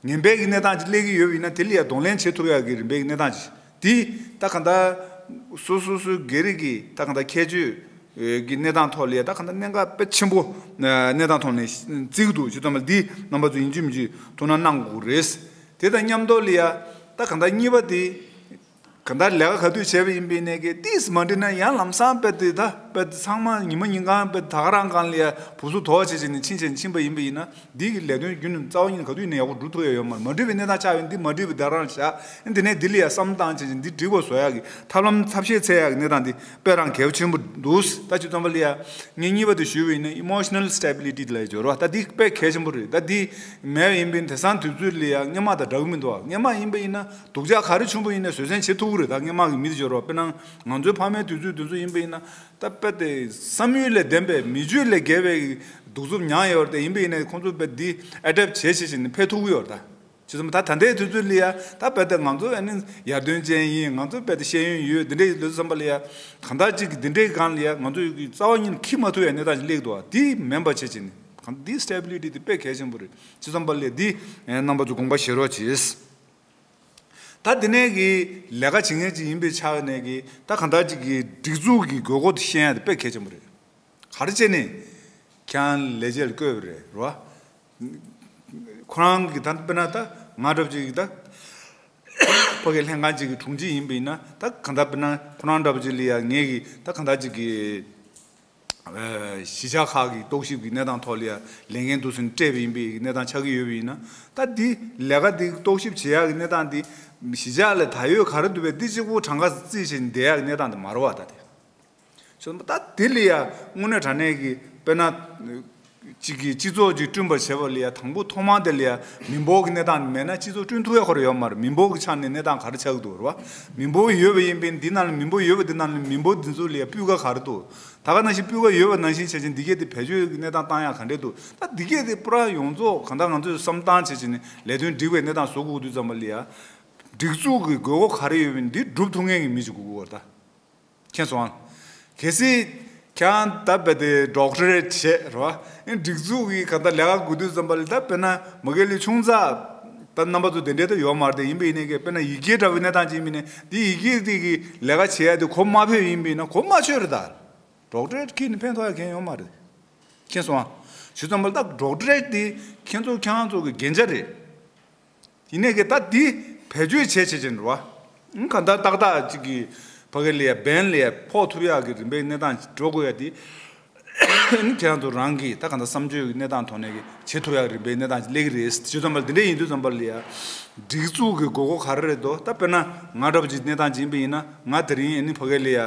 ངན་པའི་གི་གནས་སྟངས་ཅིག་སླེབས་ཀྱི་ཡོད་པ་ཡིན་ན་དེ་ལ་ཡ་གདོང་ལེན་བྱེད་ཐུབ་ཡག་གི་རིམ་པའི་གི་གནས་སྟངས་ཅིག་དེ་ད་གང་ལྟར་སོ་སོ་སོའི་སྒེར་གྱི་ད་གང་ལྟར་ཁྱད་ཆོས་ཀྱི་གནས་སྟངས་ཐོག་ལ་ཡ་ད་གང་ལྟར་གནད་འགག་དཔེ་ཆེན་པོ་གནས་སྟངས་ཐོག་ནས་བརྩི་གི་འདུག་ཅེས་ཙམ་པ་འདི་རྣམ་པ་ཚོ་ཡིན་གཅིག་མིན་གཅིག་ཐུགས་སྣང་གནང་དགོས་རེད། དེ་དང་མཉམ་དུ་ལ་ཡ་ད་གང་ལྟར་གཉིས་པ་དེ་གང་ལྟར་ལས་ཀ་ག་དུས་བྱས་པ་ཡིན་པའི་ནས་ཀྱི་ཏིས་མ་འགྲིག་ན་ཡང་ལམ་སང་དཔེ་དེ་ད་དཔེ་དེ་ཚང་མ་ཉི་མ་ཉིན་གང་དཔེ་ད་ག་རང་གང་ལ་ཡ་བུ་སུ་དོ་བ་བྱེད་བྱེད་ནས་ཕྱིན་བྱེད་ཕྱིན་པ་ཡིན་པ་ཡིན་ན་འདི་གི་ལས་དོན་རྒྱུན་ནས་རྩ་བ་ཉིད་ནས་ག་དུས་ནས་ཡག་པོ་འགྲུབ་ཐུབ་ཡ་ཡོད་མ་རེད། མ་འགྲིག་པའི་གནས་སྟངས་ཆགས་ཡོད་འདི་མ་འགྲིག་པའི་ད་རང་བཞག་འདི་ནས་འདི་ལ་ཡ་བསམ་བཏང་བྱེད་བྱེད་འདི་འགྲིག་པ་བཟོ་ཡ་གི་ཐབས་ལམ་ཐབས་ཤེས་འཚོལ་ཡ་གི་གནས་སྟངས་འདི་དཔེ་རང་གལ་ཆེན་པོ་འདུག་ད་ཅི་ཙམ་པ་ལ་ཡ་ངས་གཉིས་པ་དེ་ཞུས་པ་ཡིན་ན་emotional stability ལ་ཡ་སྦྱོར་བ་ད་འདི་དཔེ་གལ་ཆེན་པོ་རེད། ད་འདི་མེད་པ་ཡིན་པའི་དེང་སང་དུས་ཚོད་ལ་ཡ་སྔོན་མ་དང་འདྲ་གི་མི་འདུག་སྔོན་མ་ཡིན་པ་ཡིན་ན། སྡུག་ཅག་ག་རེ་བྱུང་པ་ཡིན་ནའི་བཟོད་བསྲན་བྱེད་ཐུབ་ཀྱི་རེད། ད་སྔོན་མ་གི་མི་དེ་ཚོ་རོ་དཔེར་ན་ང་ཚོའི་ཕ་མའི་དུས་ཚོད་དེ་ཚོ་ཡིན་པ་ཡིན་ན་ད་དཔེ་དེ་བསམ་ཡུལ་ལས་ལྡན་པའི་མི་ཆོས་ལས་བརྒལ་བའི་གདུག་རྩུབ་མྱངས་ཡོད་རེད། དེ་ཡིན་པ་ཡིན་ནའི་ཁོང་ཚོ་དཔེ་འདི་ཨེ་ཌེབ་བྱེད་བྱེད་བྱེད་ནས་འཕེལ་ཐུབ་ཀྱི་ཡོད་རེད། ད་བྱས་ཙང་ད་ད་ལྟའི་དུས་ཚོད་ལ་ཡ་ད་དཔེ་དེ་ང་ཚོ་ཨ་ནི་ཡར་ཐོན་ཅན་ཡིན། ང་ཚོ་དཔེ་དེ་ཤེས་ཡོན་ཡོད། འདི་འདྲའི་ལོ་ཙམ་པ་ལ་ཡ་གང་ལྟར་ཅིག་གི་འདི་འདྲའི་སྒང་ལ་ཡ་ང་ཚོ་ཡོད་ཀྱི་རྩ་བ་ཉིད་ནས་འཁྱེར་མ་ཐུབ་ཡ་གནས་སྟངས་ཅིག་སླེབས་འདུག་དེ་མིན་པ་བྱེད་བྱེད་ནས་གང་འདི་སི་ཊེ་བི་ལི་ཊི་དེ་དཔེ་གལ་ཆེན་པོ་རེད། བྱས་ཙང་པ་ལ་ཡ་འདི་རྣམ་པ་ཚོ་དགོངས་པ་བཞེས་རོགས་གྱིས། ད་དེ་ནས་གི་ལས་ཀ་བྱེད་མཁན་ཅིག་ཡིན་པའི་ཆ་ནས་གི་ད་གང་ལྟར་ཅིག་གི་སྒྲིག་འཛུགས་ཀྱི་དགོས་མཁོ་དེ་ཤེས་ཡ་དེ་དཔེ་གལ་ཆེན་པོ་རེད། ག་རེ་བྱས་ནས་ཁྱེད་རང་ལས་བྱེད་ལ་བསྐོས་པ་རེད་རོ། ཁོ་རང་གི་ད་དཔེར་ན་ད་ང་འདྲ་པོ་ཅིག་གི་ད་ཕ་གི་ལྷན་ཁང་ཅིག་གི་དྲུང་ཆེ་ཡིན་པ་ཡིན་ན་ད་གང་ལྟར་དཔེར་ན་ཁོ་རང་འདྲ་པོ་ཅིག་ལ་ཡ་ངས་གི་ད་གང་ལྟར་ཅིག་གི་གཞིས་ཆགས་ཁག་གི་རྟོག་ཞིབ་ཀྱི་གནས་སྟངས་ཐོག་ལ་ཡ་ལས་འགན་དུ་སོན་སྤྲད་པ་ཡིན་པའི་གནས་སྟངས་ཆགས་ཀྱི་ཡོད་པ་ཡིན་ན། ད་འདི་ལས་ཀ་འདི་རྟོག་ཞིབ་བྱེད་ཡག་གི་གནས་སྟངས་འདི་གཞིས་ཆགས་ལ་ད་ཡོད་ག་རེ་འདུག་པས་འདི་གཅིག་པུ་གྲངས་ཀ་རྩིས་བྱས་ནས་བསྡད་ཡག་གི་གནས་སྟངས་འདི་མ་རེད་བ། ད་དེ་བྱས་ཙང་ད་འདི་ལ་ཡ་དངོས་གནས་དྲང་གནས་ཀྱི་དཔེར་ན་གཅིག་གི་སྤྱི་ཚོགས་ཅིག་བསྐྲུན་པར་བྱེད་པ་ལ་ཡ་དང་པོ་ཐོག་མར་དེ་ལ་ཡ་མི་འབོར་གྱི་གནས་སྟངས་མེད་ན་སྤྱི་ཚོགས་བསྐྲུན་ཐུབ་ཡག་ཁོ་རང་ཡོད་མ་རེད། མི་འབོར་གྱི་ཆ་ནས་གནས་སྟངས་ག་རེ་ཆགས་ཀྱི་འདུག་རེད་བ། མི་འབོར་ཡོད་པ་ཡིན་པས་འདི་ནང་ལ་མི་འབོར་ཡོད་པ་འདི་ནང་ལ་མི་འབོར་འདི་ཚོ་ལ་ཡ་སྤུས་ཀ་ག་རེ་འདུག་ད་ག་ནང་བཞིན་སྤུས་ཀ་ཡོད་པ་ནང་བཞིན་བྱས་ཙང་འདི་གས་དེ་བེད་སྤྱོད་ཀྱི་གནས་སྟངས་བཏང་ཡག་ག་འདྲས་འདུག་ད་འདི་གས་དེ་པུ་ར་ཡོངས་རྫོགས་གང་ལྟར་ང་ཚོས་བསམ་སྟངས་བྱས་བྱས་ནས་ལས་དོན་འགྲིག་པའི་གནས་སྟངས་བཟོ་དགོས་དུས་ཙམ་པ་ལ་ཡ། སྒྲིག་འཛུགས་ཀྱི་དགོས་མཁོ་ག་རེ་ཡོད་པ་འདི་སྒྲུབ་ཐུབ་མཁན་གྱི་མི་ཞིག་དགོས་ཀྱི་ཡོད་རེད་ད། མཁྱེན་སོང་ཨང་། གལ་སྲིད་ཁྱེད་རང་ད་དཔེ་དེ་ཌོག་ཊོ་རེཊ་བྱས་རེད་བ། ཨེ་སྒྲིག་འཛུགས་ཀྱི་ག་ད་ལས་ཀ་དགོས་དུས་ཙམ་པ་ལ་ད་དཔེར་ན་མ་གི་ལས་ཆུང་ཙག་ད་རྣམ་པ་ཚོ་དེ་འདྲའི་ད་ཡོད་མ་རེད། དེ་ཡིན་པ་ཡིན་ནའི་གི་དཔེར་ན་ཡི་གེ་འདྲ་བའི་གནས་སྟངས་ཅིག་ཡིན་པ་ཡིན་ན་འདི་ཡི་གེ་དེ་གི་ལས་ཀ་བྱེད་ཡ་དེ་གོ་མ་ཕོད་ཡིན་པ་ཡིན་ན་གོ་མ་ཆོད་རེད་ད། ཌོག་ཊོ་རེཊ་ཁྱེར་ནས་ཕན་ཐོགས་ཡ་གང་ཡོད་མ་རེད། མཁྱེན་སོང་ཨང་། བྱས་ཙང་པ་ལ་ད་ཌོག་ཊོ་རེཊ་དེ་ཁྱེད་ཚོ་ཁྱེད་རང་ཚོ་གི་རྒྱན་ཆ་རེད། ཡིན་ནའི་གི་ད་འདི་བེད་སྤྱོད་བྱེད་བྱེད་ཅན་རེད་བ། གང་ལྟར་ཏག་ཏག་ཅིག་གི་ཕ་གི་ལ་ཡ་བན་ལ་ཡ་ཕོག་ཐུབ་ཡག་གི་རིམ་པའི་གནས་སྟངས་འགྲོ་དགོས་ཡ་དེ། ཁྱེད་རང་ཚོ་རང་གི་ད་གང་ལྟར་བསམ་སྤྱོད་ཀྱི་གནས་སྟངས་ཐོག་ནས་གི་བྱེད་ཐུབ་ཡག་གི་རིམ་པའི་གནས་སྟངས་ཅིག་སླེབས་ཀྱི་རེད། བྱས་ཙང་པ་ལ་འདི་འདྲ་ཡིན་དུས་ཙམ་པ་ལ་ཡ། སྒྲིག་འཛུགས་ཀྱི་དགོས་མཁོ་ག་རེ་རེད་དོ། ད་དཔེར་ན་ང་འདྲ་པོ་ཅིག་གནས་སྟངས་ཅིག་ཡིན་པ་ཡིན་ན་ང་དེ་རིང་ཨ་ནི་ཕ་གི་ལ་ཡ།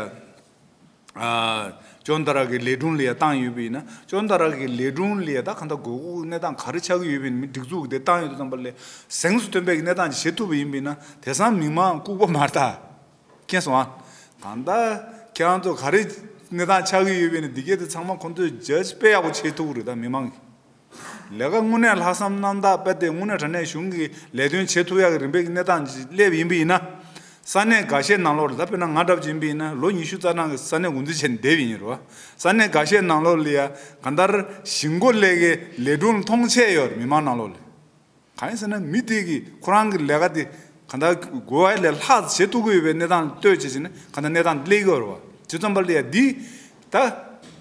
ཨ། ཅོན་ཏ་ར་གི་ལས་དྲུང་ལ་ཡ་བཏང་ཡོད་པ་ཡིན་ན་ཅོན་ཏ་ར་གི་ལས་དྲུང་ལ་ཡ་ད་གང་ལྟར་དགོས་མཁོ་གནས་སྟངས་ག་རེ་ཆགས་ཀྱི་ཡོད་པ་ཡིན་ན་མི་སྒྲིག་འཛུགས་ཀྱི་དེ་བཏང་ཡོད་དུས་ཙམ་པ་ལ་གཟེངས་སུ་ཐོན་པའི་གནས་སྟངས་ཅིག་བྱེད་ཐུབ་པ་ཡིན་པ་ཡིན་ན་དེང་སང་མི་མང་ལྐུགས་པ་མ་རེད་ད། མཁྱེན་སོང་ཨ། གང་ལྟར་ཁྱེད་རང་ཚོ་ག་རེ་གནས་སྟངས་ཆགས་ཀྱི་ཡོད་པས་ནི། འདི་གས་དེ་ཚང་མ་ཁོང་ཚོས་ཇཇ་དཔེ་ཡག་པོ་བྱེད་ཐུབ་ཀྱི་རེད། ད་མི་མང་གི་ལས་ཀ་དངོས་གནས་ལྷག་བསམ་རྣམ་དག་དཔེ་དེ་དངོས་གནས་དྲང་གནས་གཞུང་གི་ལས་དོན་བྱེད་ཐུབ་ཡག་གི་རིམ་པའི་གི་གནས་སྟངས་ཅིག་སླེབས་ཡིན་པ་ཡིན་ན། ས་གནས་འགའ་ཤས་ནང་ལོགས་ལ། ད་དཔེར་ན་ང་འདྲ་པོ་ཅིག་ཡིན་པ་ཡིན་ན། ལོ་ཉི་ཤུ་རྩ་གྲངས་ཀྱི་ས་གནས་འགོ་འཛིན་བྱས་ནས་བསྡད་པ་ཡིན་རེད་བ། ས་གནས་འགའ་ཤས་ནང་ལོགས་ལ་ཡ་གང་ལྟར་གཞིས་འགོ་ལས་ཀའི་ལས་སྒྲུང་མཐོང་ཆེན་ཡོད་རེད། མི་མང་ནང་ལོགས་ལ། གང་ཡིན་ཟེར་ན་མི་དེ་གིས་ཁོ་རང་གི་ལས་ཀ་དེ་གང་ལྟར་དགོས་པ་ལས་ལྷག་བྱེད་ཐུབ་ཀྱི་ཡོད་པའི་གནས་སྟངས་ལྟོས་བྱས་བྱས་ནས་གང་ལྟར་གནས་སྟངས་སླེབས་ཀྱི་ཡོད་རེད་བ། བྱས་ཙམ་པ་ལ་ཡ་འདི་ད་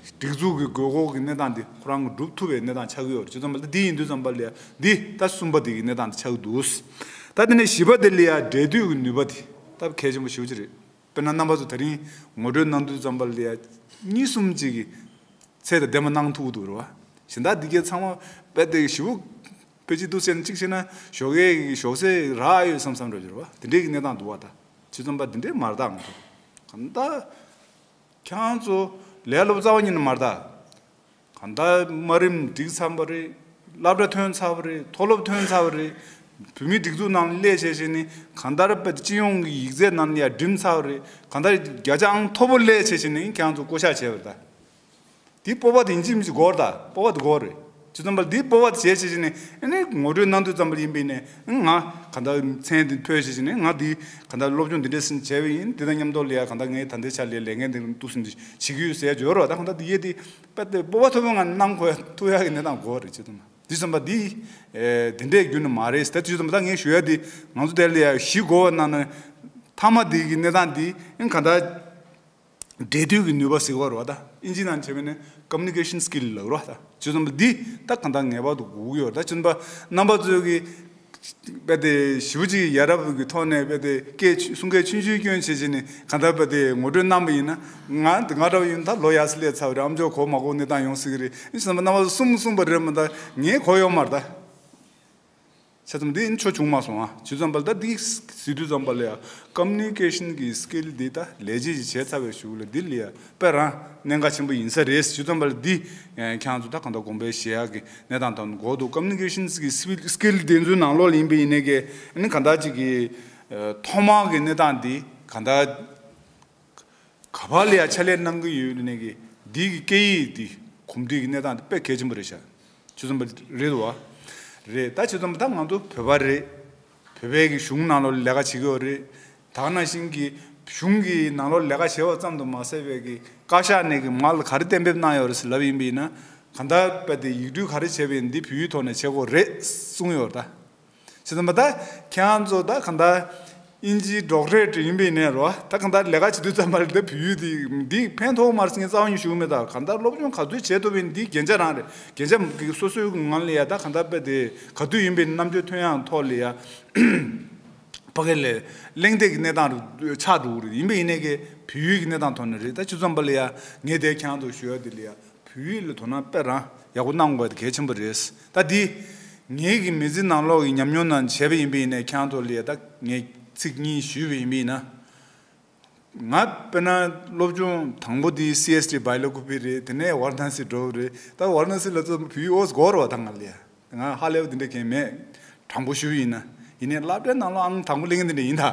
སྒྲིག་འཛུགས་ཀྱི་དགོས་མཁོ་གི་གནས་སྟངས་དེ་ཁོ་རང་གིས་སྒྲུབ་ཐུབ་པའི་གནས་སྟངས་ཆགས་ཀྱི་ཡོད་རེད། བྱས་ཙམ་པ་ལ་འདི་ཡིན་དུས་ཙམ་པ་ལ་ཡ་འདི་ད་གསུམ་པ་དེ་གི་གནས་སྟངས་དེ་ཆགས་ཀྱི་འདུག་ད་དེ་ནས་བཞི་པ་དེ་ལ་ཡ་འབྲེལ་མཐུད་ཀྱི་ནུས་པ་དེ་ད་གལ་ཆེན་པོ་ཞེ་པོ་ཅིག་རེད། དཔེར་ན་རྣམ་པ་ཚོ་དེ་རིང་ངོ་སྤྲོད་གནང་དུས་ཙམ་པ་ལ་ཡ་གཉིས་གསུམ་ཅིག་གིས་ཚད་དང་ལྡན་པ་གནང་ཐུབ་ཀྱི་འདུག་རེད་བ། གཞན་དག་འདི་གའི་ཚང་མ་དཔེ་དེ་ཞེ་པོ་དཔེ་ཅིག་འདུག་ཟེར་ན། གཅིག་བྱས་ན་ཞོགས་ཀས་ཞོགས་ཟས་རག་ཡོད་བསམ་བསམ་འདྲ་ཅིག་རེད་བ། དེ་འདྲའི་གི་གནས་སྟངས་འདུག་བ། ད་བྱས་ཙམ་པ་འདི་འདྲའི་མ་རེད། ད་ང་ཚོ་གང་ལྟར་ཁྱེད་རང་ཚོ་ལས་སློབ་རྩ་བ་ཉིད་ནས་མ་རེད། ད་གང་ལྟར་དམའ་རིམ་འགྲིག་ཚར་བ་རེད། སློབ་གྲྭ་ཐོན་ཚར་བ་རེད། མཐོ་སློབ་ཐོན་ཚར་བ་རེད། བོད་མིའི་སྒྲིག་འཛུགས་ནང་ལ་སླེབས་བྱས་བྱས་ནས་གང་ལྟར་དཔེ་སྤྱི་ཡོངས་ཀྱི་ཡིག་ཚད་ནང་ལ་ཡ་འགྲིམ་ཚར་བ་རེད། གང་ལྟར་བརྒྱ་ཆ་ཨང་མཐོ་པོ་སླེབས་བྱས་བྱས་ནས་ཁྱེད་རང་ཚོ་བསྐོ་བཞག་བྱས་པ་རེད། ད་འདི་སྤོབས་པ་དེ་ཡིན་གཅིག་མིན་གཅིག་དགོས་རེད། ད་སྤོབས་པ་དེ་དགོས་རེད། བྱས་ཙམ་པ་ལ་འདིའི་སྤོབས་པ་དེ་བྱས་བྱས་བྱས་ནས་ཨ་ནི་ངོ་སྤྲོད་གནང་དུས་ཙམ་པ་ཡིན་པས་ནས། ང་གང་ལྟར་མཚན་དེ་ཐོས་བྱས་བྱས་ནས། ང་འདི་གང་ལྟར་སློབ་སྦྱོང་འདི་འདྲ་ཞིག་བྱས་པ་ཡིན། འདི་དང་མཉམ་དུ་ལ་ཡ་གང་ལྟར་ངས་ད་ལྟའི་ཆ་ལ་ལས་འགན་འདི་འདུག་སེ་འདི་བྱེད་ཀྱི་ཡོད་ཟེར་ཡ་འབྱོར་རོགས། ད་གང་ལྟར་འདི་ཡེ་འདི་དཔེ་དེ་སྤོབས་པ་ཐོབ་པའི་ངང་གནང་དགོས་ཐུབ་ཡག་གི་གནས་སྟངས་དགོས་རེད། བྱས་ཙམ་པ་འདི་ཨེ་དེ་འདྲའི་རྒྱུ་ནི་མ་རེད། ད་བྱས་ཙམ་པ་ད་ངས་ཞུ་ཡ་འདི་ང་ཚོ་དེ་ལ་ཡ་བཞི་དགོས་པ་གནང་ན། མཐའ་མ་འདི་གི་གནས་སྟངས་འདི་ཨ་གང་ལྟར་འབྲེལ་མཐུད་ཀྱི་ནུས་པ་ཟེར་བ་རེད་བ། ད་ཨིན་ཇི་ནང་བྱས་པས་ན་communication skill ལབ་རེད་བ། ད་བྱས་ཙམ་པ་འདི་ད་གང་ལྟར་ངེས་པར་དུ་དགོས་ཀྱི་ཡོད་རེད། ད་བྱས་ཙམ་པ་རྣམ་པ་ཚོས་ཀྱི་དཔེ་དེ་ཞེ་པོ་ཅིག་ཡ་རབས་ཀྱི་ཐོག་ནས་དཔེ་དེ་སྐད་གསུང་སྐད་ཆུང་ཆུང་སྐྱོན་བྱེད་བྱེད་ནས་གང་ལྟར་དཔེ་དེ་ངོ་སྤྲོད་གནང་པ་ཡིན་ན། ང་འདི་ང་འདྲ་བ་ཡིན་ན་ད་ལོ་ཡག་སེ་སླེབས་ཚར་བ་རེད། ཨ་མཆོག་གོ་མ་གོ་གནས་སྟངས་ཡོང་སྲིད་ཀྱི་རེད། ཨིན་ཇི་ནང་རྣམ་པ་ཚོ་གསུམ་གསུམ་པ་རེད་མ། ད་ངས་གོ་ཡོད་མ་རེད། ད། བྱས་ཙང་འདི་ནི་ཆོ་བྱུང་མ་སོང་ཨ། བྱས་ཙམ་པ་ལ་ད་འདི་ཟེར་དུས་ཙམ་པ་ལ་ཡ་communication གི་skill འདི་ད་ལས་བྱེད་ཅིག་བྱས་ཚར་བའི་གཞུག་ལ་འདི་ལ་ཡ་དཔེ་རང་གནད་འགག་ཆེན་པོ་ཡིན་ས་རེད། བྱས་ཙམ་པ་ལ་འདི་ཁྱེད་རང་ཚོ་ད་གང་ལྟར་དགོངས་པ་བཞེས་ཡག་གི་གནས་སྟངས་དང་དགོས་འདུག communication གི་skill འདི་ཚོའི་ནང་ལོགས་ལ་ཡིན་པ་ཡིན་ནའི་གི་ཨ་ནི་གང་ལྟར་ཅིག་གི་ཐོག་མ་གི་གནས་སྟངས་འདི་གང་ལྟར། ག་པར་ལ་ཡ་ཕྱག་ལས་གནང་གི་ཡོད་ནས་ཀྱི་འདི་གི་སྐད་ཡིག་འདི་གོམས་འདྲིས་ཀྱི་གནས་སྟངས་འདི་དཔེ་གལ་ཆེན་པོ་རེད་ཤག་བྱས་ཙམ་པ་རེད་བ། རེད། ད་བྱས་ཙམ་པ་ད་ང་ཚོ་བོད་པ་རེད། བོད་པའི་གི་གཞུང་ནང་ལོགས་ལས་ཀ་བྱེད་ཀྱི་ཡོད་རེད། ད་ག་ནང་བཞིན་གྱི་གཞུང་གི་ནང་ལོགས་ལས་ཀ་བྱས་པ་ཙམ་དུ་མ་ཟད་པའི་གི་བཀའ་ཤག་ནས་གི་མར་ལ་ག་རེ་གཏན་འབེབས་གནང་ཡོད་རེད་ཟེར་ལབ་ཡིན་པ་ཡིན་ན། གང་ལྟར་དཔེ་དེ་ཡིག་འབྲེལ་ག་རེ་བྱས་པ་ཡིན་འདི་བོད་ཡིག་ཐོག་ནས་བྱེད་དགོས་རེད་གསུངས་ཡོད་རེད་ད། བྱས་ཙམ་པ་ད་ཁྱེད་རང་ཚོ་ད་གང་ལྟར་ཨིན་ཇིའི་ཌོག་ཊ་རེཊ་ཡིན་པའི་ནས་རོ། ད་གང་ལྟར་ལས་ཀ་བྱེད་དུས་ཙམ་པ་ལ་ད་བོད་ཡིག་འདི་འདི་ཕན་ཐོགས་མ་རེད་ཟེར་མཁན་རྩ་བ་ཉིད་ཞུ་གི་མེད། ད་གང་ལྟར་སློབ་སྦྱོང་ག་ཚོད་བྱེད་ཐུབ་པའི་འདི་རྒྱན་ཆ་རང་རེད། རྒྱན་ཆ་གི་སོ་སོའི་ངང་ལ་ཡ་ད་གང་ལྟར་དཔེ་དེ་ག་དུས་ཡིན་པའི་རྣམ་དཔྱོད་ཐོན་ཡག་ཐོག་ལ་ཡ་ཕ་གི་ལ་གླེང་སྟེགས་ཀྱི་གནས་སྟངས་རུ་ཆགས་འགྲོ་གི་རེད། ཡིན་པའི་ཡིན་ནས་ཀྱི་བོད་ཡིག་གི་གནས་སྟངས་ཐོག་ནས་རེད། ད་བྱས་ཙམ་པ་ལ་ཡ་ངས་དེ་ཁྱེད་རང་ཚོ་ཞུ་ཡ་འདི་ལ་ཡ། བོད་ཡིག་ལ་དོ་སྣང་དཔེ་རང་ཡག་པོ་གནང་དགོས་དེ་གལ་ཆེན་པོ་རེད། ད་འདི་ངེད་ཀྱི་མི་ཚེ་ནང་ལོགས་ཀྱི་ཉམས་མྱོང་ནང་བྱས་པ་ཡིན་པ་ཡིན་ནའི་ཁྱེད་རང་ཚོ་ལ་ཡ་ད་ངས་ཚིག་གཉིས་ཞུས་པ་ཡིན་པ་ཡིན་ན། ང་དཔེར་ན་སློབ་སྦྱོང་དང་པོ་འདི་སི་ཨེས་ཊི་བྷའི་ལོ་གྷི་ར་ཕི་རེད། དེ་ནས་ཝཱ་ར་ཎ་སི་འགྲོ་བ་རེད། ད་ཝཱ་ར་ཎ་སི་ལ་ཚོ་བོད་ཡིག་ཨོ་ཙི་དགོས་རེད་བ། ད་ང་ལ་ཡ་ང་ཧ་ལས་པ་དེ་འདྲ་གང་མེད། དྲང་པོ་ཞུ་ཡིན་ན། ཡིན་ནའི་སློབ་གྲྭའི་ནང་ལོགས་ཨང་དང་པོ་སླེབས་མཁན་དེ་འདྲ་ཡིན་ད།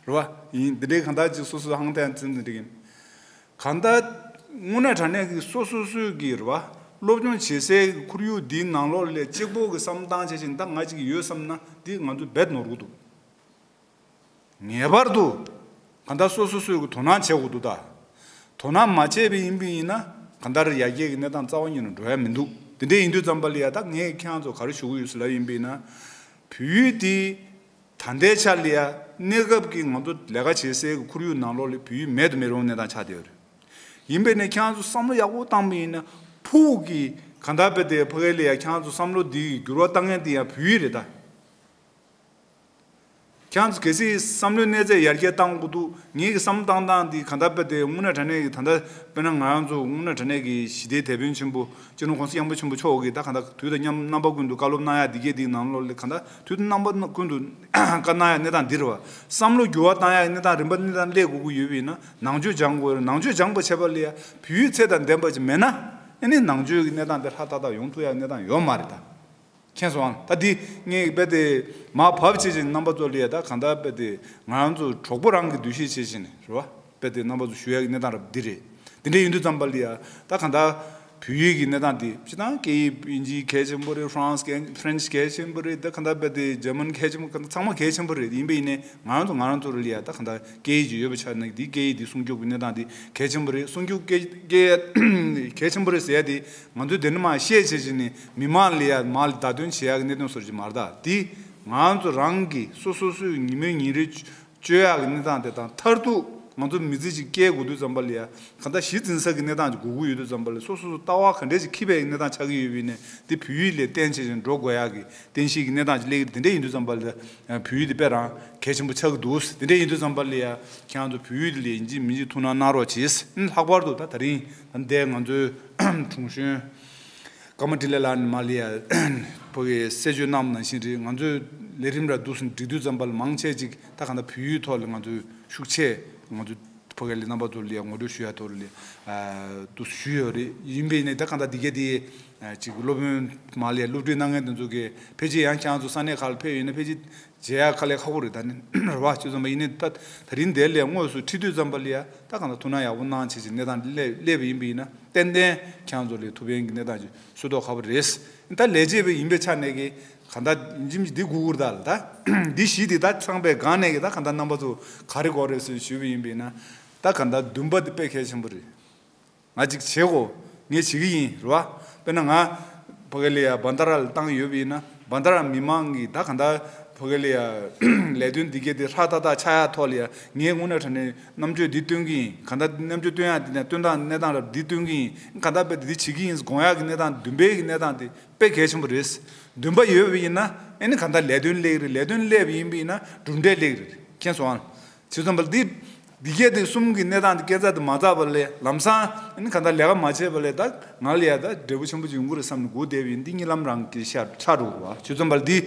རེད་བ། ཡིན་དེ་འདྲའི་གང་ལྟར་ཅིག་སོ་སོ་ཧང་ཐལ་ཙམ་དེ་འདྲ་ཡིན། གང་ལྟར་དངོས་གནས་དྲང་གནས་ཀྱི་སོ་སོ་སོའི་གི་རེད་བ། སློབ་སྦྱོང་བྱེད་སའི་ཁོར་ཡུག་འདིའི་ནང་ལོགས་ལ་གཅིག་པོ་གི་བསམ་བློ་བཏང་བྱས་ཤིང་ད་ང་གཅིག་ཡོད་བསམ་ན་འདི་ང་ཚོས་རྦད་ནོར་གི་འདུག་ངེས་པར་དུ་གང་ལྟར་སོ་སོ་སོའི་གི་དོ་སྣང་བྱེད་དགོས་འདུག་ད་དོ་སྣང་མ་བྱས་པ་ཡིན་པ་ཡིན་ན་གང་ལྟར་ཡར་རྒྱས་ཀྱི་གནས་སྟངས་རྩ་བ་ཉིད་ནས་འགྲོ་ཡ་མི་འདུག་དེ་འདྲ་ཡིན་དུས་ཙམ་པ་ལ་ཡ་ད་ངས་ཁྱེད་རང་ཚོ་ག་རེ་ཞུ་གི་ཡོད་ཟེར་ལབ་ཡིན་པ་ཡིན་ན། བོད་ཡིག་འདི་ད་ལྟའི་ཆ་ལ་ཡ་གནས་སྐབས་ཀྱི་ང་ཚོ་ལས་ཀ་བྱེད་སའི་གི་ཁོར་ཡུག་ནང་ལོགས་ལ་བོད་ཡིག་མེད་དུ་མི་རུང་གནས་སྟངས་ཆགས་བསྡད་ཡོད་རེད། ཡིན་པས་ནས་ཁྱེད་རང་ཚོ་བསམ་བློ་ཡག་པོ་བཏང་པ་ཡིན་ན་ཕུགས་ཀྱི་གང་ལྟར་དཔེ་དེ་ཕ་གི་ལ་ཡ་ཁྱེད་རང་ཚོ་བསམ་བློ་འདི་འགྱུར་བ་བཏང་མཁན་དེ་ཡང་བོད་ཡིག་རེད་ད། ཁྱེད་རང་ཚོ་གལ་སྲིད་བསམ་བློའི་གནས་ཚད་ཡར་རྒྱས་བཏང་དགོས་འདུག་ངེད་ཀྱི་བསམ་བློ་བཏང་སྟངས་འདི་གང་ལྟར་དཔེ་དེ་དངོས་གནས་དྲང་གནས་ཀྱི་ད་ལྟ་དཔེར་ན་ང་རང་ཚོ་དངོས་གནས་དྲང་གནས་ཀྱི་ཞི་བདེའི་དེད་དཔོན་ཆེན་པོ་སྤྱི་ནོར་༸གོང་ས་༸སྐྱབས་མགོན་ཆེན་པོ་མཆོག་གིས་ད་གང་ལྟར་དུས་དང་མཉམ་རྣམ་པ་ཀུན་ཏུ་བཀའ་སློབ་གནང་ཡ་འདི་གས་འདི་ནང་ལོགས་ལ་གང་ལྟར་དུས་དང་རྣམ་པ་ཀུན་ཏུ་བཀའ་གནང་ཡ་གནས་སྟངས་འདི་རེད་བ། བསམ་བློ་འགྱུར་བ་བཏང་ཡ་གནས་སྟངས་རིམ་པ་གནས་སྟངས་སླེབས་དགོས་ཀྱི་ཡོད་པ་ཡིན་ན་ནང་ཆོས་སྦྱང་དགོས་རེད། ནང་ཆོས་སྦྱངས་པ་བྱས་པ་ལ་ཡ་བོད་ཡིག་ཚད་དང་ལྡན་པ་ཅིག་མེད་ན་ཨ་ནི་ནང་ཆོས་ཀྱི་གནས་སྟངས་དེ་ལྷ་ཏག་ཏག་ཡོང་ཐུབ་ཡ་གནས་སྟངས་ཡོད་མ་རེད་ད། མཁྱེན་སོང་ཨང་། ད་འདི་ངས་རྦད་དེ་མར་བབས་བྱས་བྱས་རྣམ་པ་ཚོ་ལ་ཡ་ད་གང་ལྟར་རྦད་དེ་ང་རང་ཚོ་གྲོགས་པོ་རང་གི་འདུ་ཤེས་བྱས་བྱས་ནས་རེད་བ། དཔེ་དེ་རྣམ་པ་ཚོ་ཞུ་ཡག་གི་གནས་སྟངས་རབ་འདི་རེད། འདི་འདྲ་ཡིན་དུས་ཙམ་པ་ལ་ཡ་ད་གང་ལྟར་བོད་ཡིག་གི་གནས་སྟངས་འདི་སྤྱིར་བཏང་སྐད་ཡིག་དབྱིན་ཇི་གལ་ཆེན་པོ་རེད། ཧྥ་རན་སི་གལ་ཧྥ་རན་སི་གལ་ཆེན་པོ་རེད། ད་གང་ལྟར་དཔེ་དེ་འཇར་མན་གལ་ཆེན་པོ་གང་ལྟར་ཚང་མ་གལ་ཆེན་པོ་རེད། ཡིན་པ་ཡིན་ནའི་ང་རང་ཚོ་ང་རང་ཚོ་ལ་ཡ་ད་གང་ལྟར་སྐད་ཡིག་ཅིག་ཡོད་པ་ཆགས་ན་འདི་སྐད་ཡིག་འདི་སྲུང་སྐྱོབ་ཀྱི་གནས་སྟངས་འདི་གལ་ཆེན་པོ་རེད། སྲུང་སྐྱོབ་སྐད་སྐད་གལ་ཆེན་པོ་རེད་ཟེར་ཡ་དེ་ང་ཚོས་དེ་ནི་མ་བཤད་བྱས་བྱས་ནས་མི་མང་ལ་ཡ་མ་ལ་བརྡ་སྟོན་བྱེད་ཡག་གི་གནད་དོན་སོར་ཅིག་མ་རེད། ད་འདི་ང་རང་ཚོ་རང་གི་སོ་སོ་སོའི་ཉིན་མོའི་ཉིན་རེའི་སྤྱོད་ཡག་གི་གནས་སྟངས་དེ་དང་མཐར་ཐུག་ང་ཚོ་མི་ཚེ་གཅིག་སྐྱེལ་དགོས་དུས་ཙམ་པ་ལ་ཡ་གང་ལྟར་གཞི་འཛིན་ས་གི་གནས་སྟངས་ཅིག་དགོས་ཀྱི་ཡོད་དུས་ཙམ་པ་ལ་སོ་སོ་སོ་ལྟ་བ་ག་འདྲས་ཅིག་འཁྱེར་བའི་གནས་སྟངས་ཆགས་ཀྱི་ཡོད་པ་ཡིན་ནའི་དེ་བོད་ཡིག་ལ་བརྟེན་བྱས་ཅིག་འགྲོ་དགོས་ཡག་གི་རྟེན་གཞི་གི་གནས་སྟངས་ཅིག་སླེབས་ཀྱི་རེད། དེ་འདྲས་ཡིན་དུས་ཙམ་པ་ལ་བོད་ཡིག་དེ་དཔེ་རང་གལ་ཆེན་པོ་ཆགས་ཀྱི་འདུག་དེ་འདྲས་ཡིན་དུས་ཙམ་པ་ལ་ཡ་ཁྱེད་རང་ཚོ་བོད་ཡིག་དེ་ལ་ཡིན་གཅིག་མིན་གཅིག་ཐུགས་སྣང་གནང་རོགས་གྱིས། ལྷག་པར་དུ་ད་ད་རིང་ད་འདས་ང་ཚོའི་དྲུང་གཞོན། ཀརྨ་འཕྲིན་ལས་ལགས་ནས་མ་ལ་ཡ་ཕ་གིའི་གསལ་བརྗོད་གནང་བ་ནང་བཞིན་རེད། ང་ཚོའི་ལས་རིམ་ར་འདུག་སེ་འགྲིག་དུས་ཙམ་པ་ལ་མང་ཆེ་ཅིག་ད་གང་ལྟར་བོད་ཡིག་ཐོག་ལ་ང་ཚོའི་ཤུགས་ཆེ་ང་ཚོའི་ཕ་གི་ལ་རྣམ་པ་ཚོ་ལ་ཡ་ངོ་སྤྲོད་ཞུ་ཡ་ཐོག་ལ་ཡ་འདུག་སེ་ཞུས་ཡོད་རེད། ཡིན་པས་ནས་ད་གང་ལྟར་འདི་གས་དེ་ཅིག་སློབ་དཔོན་མ་ལ་ཡ་སློབ་ཁྲིད་གནང་མཁན་དེ་ཚོ་གིས་ཕལ་ཆེར་ཡང་ཁྱེད་རང་ཚོ་ས་གནས་ཁག་ལ་ཕེབས་ཡོད་ན་ཕལ་ཆེར་མཇལ་ཡག་དཀའ་ལས་ཁག་པོ་རེད། ད་ནི་རེད་བ། ཅི་ཙམ་པ་ཡིན་ནའི་ད་ད་རིང་འདིར་ལས་དངོས་སུ་ཁྲིད་དུས་ཙམ་པ་ལ་ཡ་ད་གང་ལྟར་ཐུགས་སྣང་ཡག་པོ་གནང་བྱས་ཅིག་གནས་སྟངས་འདི་སླེབས་སླེབས་པ་ཡིན་པ་ཡིན་ན་ཏན་ཏན་ཁྱེད་རང་ཚོ་ལ་ཐུགས་ཕན་གྱི་གནས་སྟངས་ཅིག་སུ་ཐོག་ཁག་པོ་རེད། ད་ལས་བྱེད་པ་ཡིན་པའི་ཆ་ནས་ཀྱི་གང་ལྟར་ཡིན་གཅིག་མིན་གཅིག་འདི་དགོས་ཀྱི་རེད། ད་ལ་ད་འདི་བཞི་དེ་ད་ཚང་པའི་སྒང་ནས་ཀྱི་ད་གང་ལྟར་རྣམ་པ་ཚོ་ག་རེ་དགོས་རེད་ཟེར་ཞུས་པ་ཡིན་པ་ཡིན་ན་ད་གང་ལྟར་འདུན་པ་འདི་དཔེ་གལ་ཆེན་པོ་རེད། ང་ཅིག་བྱེད་དགོས། ངས་བྱེད་ཀྱི་ཡིན་རེད་བ། དཔེར་ན་ང་ཕ་གི་ལ་ཡ་བན་ད་ར་ལ་བཏང་ཡོད་པ་ཡིན་ན་བན་ད་ར་མི་མང་གིས་ད་གང་ལྟར་ཕ་གི་ལ་ཡ་ལས་དོན་འདི་གས་དེ་ཧྲ་ཏག་ཏག་ཆགས་ཡག་ཐོག་ལ་ཡ་ངས་དངོས་གནས་དྲང་གནས་རྣམ་དཔྱོད་འདི་སྟོན་གྱི་ཡིན། གང་ལྟར་རྣམ་དཔྱོད་སྟོན་ཡག་འདི་ནས་སྟོན་སྟངས་གནས་སྟངས་རབ་འདི་སྟོན་གྱི་ཡིན། གང་ལྟར་དཔེ་འདི་བྱེད་ཀྱི་ཡིན་དགོངས་ཡག་གི་གནས་སྟངས་འདུན་པའི་གི་གནས་སྟངས་དེ་དཔེ་གལ་ཆེན་པོ་རེད། འདུན་པ་ཡོད་པ་ཡིན་ན་ཨེ་ནི་གང་ལྟར་ལས་དོན་སླེབས་ཀྱི་རེད། ལས་དོན་སླེབས་པ་ཡིན་པ་ཡིན་ན་གྲུབ་འབྲས་སླེབས་ཀྱི་རེད། མཁྱེན་སོང་ཨ། བྱས་ཙང་པ་ལ་འདི་འདི་གས་དེ་གསུམ་གྱི་གནས་སྟངས་དེ་སྐྱེ་ཚར་དུ་མ་ཚར་བ་ལས་ལམ་སང་ཨ་ནི་གང་ལྟར་ལས་ཀ་མ་བྱས་པ་ལས་ད་ང་ལ་ཡ་ད་འབྲས་བུ་ཆེན་པོ་ཅིག་ཡོང་གི་རེད་བསམ་ནས་སྒུག་བསྡད་པ་ཡིན། འདི་གཉིད་ལམ་རང་གི་ཤར་ཆགས་འགྲོ་གི་རེད་བ། བྱས་ཙང་པ་ལ་འདི་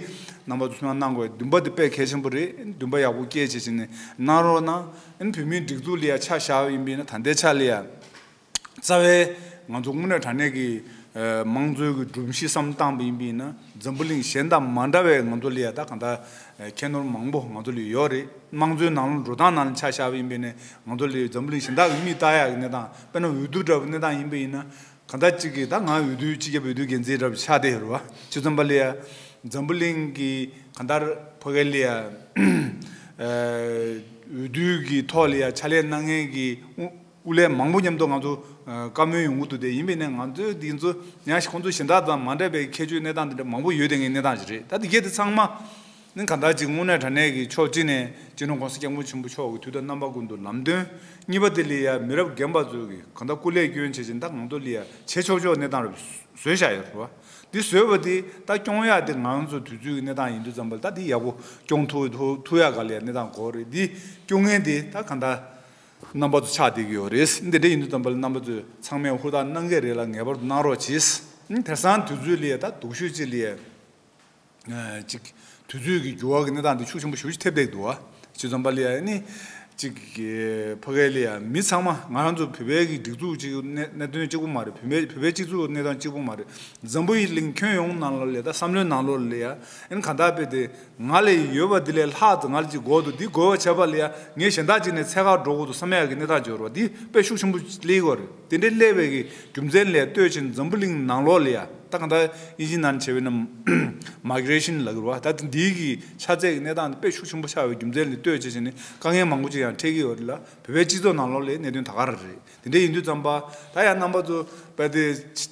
རྣམ་པ་ཚོ་སུན་སྣང་གནང་དགོས། འདུན་པ་འདི་དཔེ་གལ་ཆེན་པོ་རེད། འདུན་པ་ཡག་པོ་སྐྱེད་བྱེད་བྱས་ནས་གནང་རོགས་གནང་། ཨ་ནི་བོད་མིའི་སྒྲིག་འཛུགས་ལ་ཡ་ཆ་བཞག་པ་ཡིན་པ་ཡིན་ན་ད་ལྟའི་ཆ་ལ་ཡ། རྩ་བའི་ང་ཚོ་དངོས་གནས་དྲང་གནས་ཀྱི་ཨ་དམངས་གཙོའི་གི་སྒྲོམ་གཞི་བསམ་བློ་བཏང་པ་ཡིན་པ་ཡིན་ན་འཛམ་བུ་གླིང་གཞན་དང་མ་འདྲ་བའི་ང་ཚོ་ལ་ཡ་ད་གང་ལྟར་ཨ་ཁྱད་ནོར་མང་པོ་ང་ཚོ་ལ་ཡོད་རེད། དམངས་གཙོའི་ནང་ལ་འགྲོ་སྟངས་ནང་ལ་ཆ་བཞག་པ་ཡིན་པ་ཡིན་ན་ང་ཚོ་ལ་ཡ་འཛམ་བུ་གླིང་གཞན་དག་གི་མིག་ལྟ་ཡག་གི་གནས་སྟངས། དཔེར་ན་འོས་བསྡུ་འདྲ་བོ་གནས་སྟངས་ཡིན་པ་ཡིན་ན་གང་ལྟར་གཅིག་གིས་ད་ང་འོས་བསྡུའི་སྤྱི་ཁྱབ་འོས་བསྡུའི་འགན་འཛིན་འདྲ་བོ་ཆགས་བསྡད་ཡོད་རེད་བ། བྱས་ཙང་པ་ལ་ཡ་འཛམ་བུ་གླིང་གི་གང་ལྟར་ཕ་གི་ལ་ཡ་ཨ་འོས་བསྡུའི་གི་ཐོག་ལ་ཡ་ཕྱག་ལས་གནང་མཁན་གྱི་དབུ་དབུ་ལས་མང་པོ་མཉམ་དུ་ང་ཚོ་ཨ་བཀའ་མོལ་ཡོང་གི་འདུག་དེ་ཡིན་པས་ནས་ང་ཚོས་འདི་ཚོ་ཡང་ཞིག་ཁོང་ཚོ་གཞན་དག་དང་མ་འདྲ་བའི་ཁྱད་ཆོས་གནས་སྟངས་འདི་འདྲ་མང་པོ་ཡོད་དེ་ངའི་གནས་སྟངས་ཤིག་རེད། ད་འདི་གས་དེ་ཚང་མ་ནི་གང་ལྟར་ཅིག་དངོས་གནས་དྲང་གནས་ཀྱི་ཕྱོགས་གཅིག་ནས་སྤྱི་ནོར་༸གོང་ས་༸སྐྱབས་མགོན་ཆེན་པོ་མཆོག་གི་དུས་དང་རྣམ་པ་ཀུན་ཏུ་ལམ་སྟོན། གཉིས་པ་དེ་ལ་ཡ་མི་རབས་རྒན་པ་ཚོས་ཀྱི་གང་ལྟར་སྐུ་ལས་བསྐྱོན་བྱས་ཅིང་ད་ང་ཚོ་ལ་ཡ་བྱེད་ཆོག་ཆོག་གནས་སྟངས་རེད། བཟོས་བཞག་ཡོད་རེད་བ། འདི་བཟོས་པ་འདི་ད་སྐྱོང་ཡག་དེ་ང་རང་ཚོ་དུས་ཚོད་ཀྱི་གནས་སྟངས་ཡིན་དུས་ཙམ་པ་ལ་ད་འདི་ཡག་པོ་སྐྱོང་ཐུབ་ཐུབ་ཐུབ་ཡག་ག་ལ་ཡ་གནས་སྟངས་དགོས་རེད། འདི་སྐྱོང་མཁན་དེ་ད་གང་ལྟར་རྣམ་པ་ཚོ་ཆགས་བསྡད་ཀྱི་ཡོད་རེད། འདི་འདྲ་ཡིན་དུས་ཙམ་པ་ལ་རྣམ་པ་ཚོས་ཚང་མས་ཧུར་ཐག་གནང་གི་རེད་ལ་ངེས་པར་དུ་གནང་རོགས་གྱིས། དེང་སང་དུས་ཚོད་ལ་ཡ་ད་སྡུག་ཤོས་ཅིག་ལ་ཡ། ཅིག་དུས་ཚོད་ཀྱི་འགྱུར་བ་གི་གནས་སྟངས་འདི་ཤུགས་ཆེན་པོ་ཞེ་པོ་ཅིག་ཐེབས་བསྡད་འདུག་བ། བྱས་ཙང་པ་ལ་ཡ་ནི་ཅིག་ཕ་གི་ལ་ཡ་མི་ཚང་མ་ང་རང་ཚོ་བོད་པའི་གི་སྒྲིག་འཛུགས་ཅིག་གནད་གནད་དོན་གཅིག་པུ་མ་རེད། བོད་པའི་བོད་པའི་སྤྱི་ཚོགས་གནད་དོན་གཅིག་པུ་མ་རེད། འཛམ་བུ་གླིང་ཁྱོན་ཡོངས་ནང་ལོགས་ལ་ཡ་ད་བསམ་བློའི་ནང་ལོགས་ལ་ཡ་ཨ་ནི་གང་ལྟར་དཔེ་དེ་ང་ལ་ཡོད་པ་འདི་ལས་ལྷག་ཙམ་ང་ལ་ཅིག་དགོས་འདུག་འདི་དགོས་པ་བྱས་པ་ལ་ཡ་ངས་གཞན་དག་ཅིག་ནས་ཚད་བཀག་འགྲོ་དགོས་འདུག་བསམ་ཡག་གི་གནས་སྟངས་འབྱོར་བ་འདི་དཔེ་ཤུགས་ཆེན་པོ་སླེབས་ཀྱི་ཡོད་རེད། དེ་འདྲའི་སླེབས་པའི་གི་རྒྱུ་མཚན་ལས་ལྟོས་ཕྱིན་འཛམ་བུ་གླིང་ནང་ལོགས་ལ་ཡ་ད་གང་ལྟར་དབྱིན་ཇི་ནང་བྱས་པའི་ནམ་མའི་གྷི་རེ་ཤན་ལབ་ཀྱི་རེད་བ། ད་འདིའི་གི་ཆ་ཚད་ཀྱི་གནས་སྟངས་དེ་དཔེ་ཤུགས་ཆེན་པོ་ཆགས་པའི་རྒྱུ་མཚན་ལས་ལྟོས་བྱས་བྱས་ནས་དཀའ་ངལ་མང་པོ་ཅིག་ཡང་འཕྲད་ཀྱི་ཡོད་རེད་ལ། བོད་པའི་སྤྱི་ཚོགས་ནང་ལོགས་ལ་གནད་དོན་ད་ག་རང་རེད། དེ་འདྲ་ཡིན་དུས་ཙམ་པ་ད་ཡང་རྣམ་པ་ཚོ་དཔེ་དེ་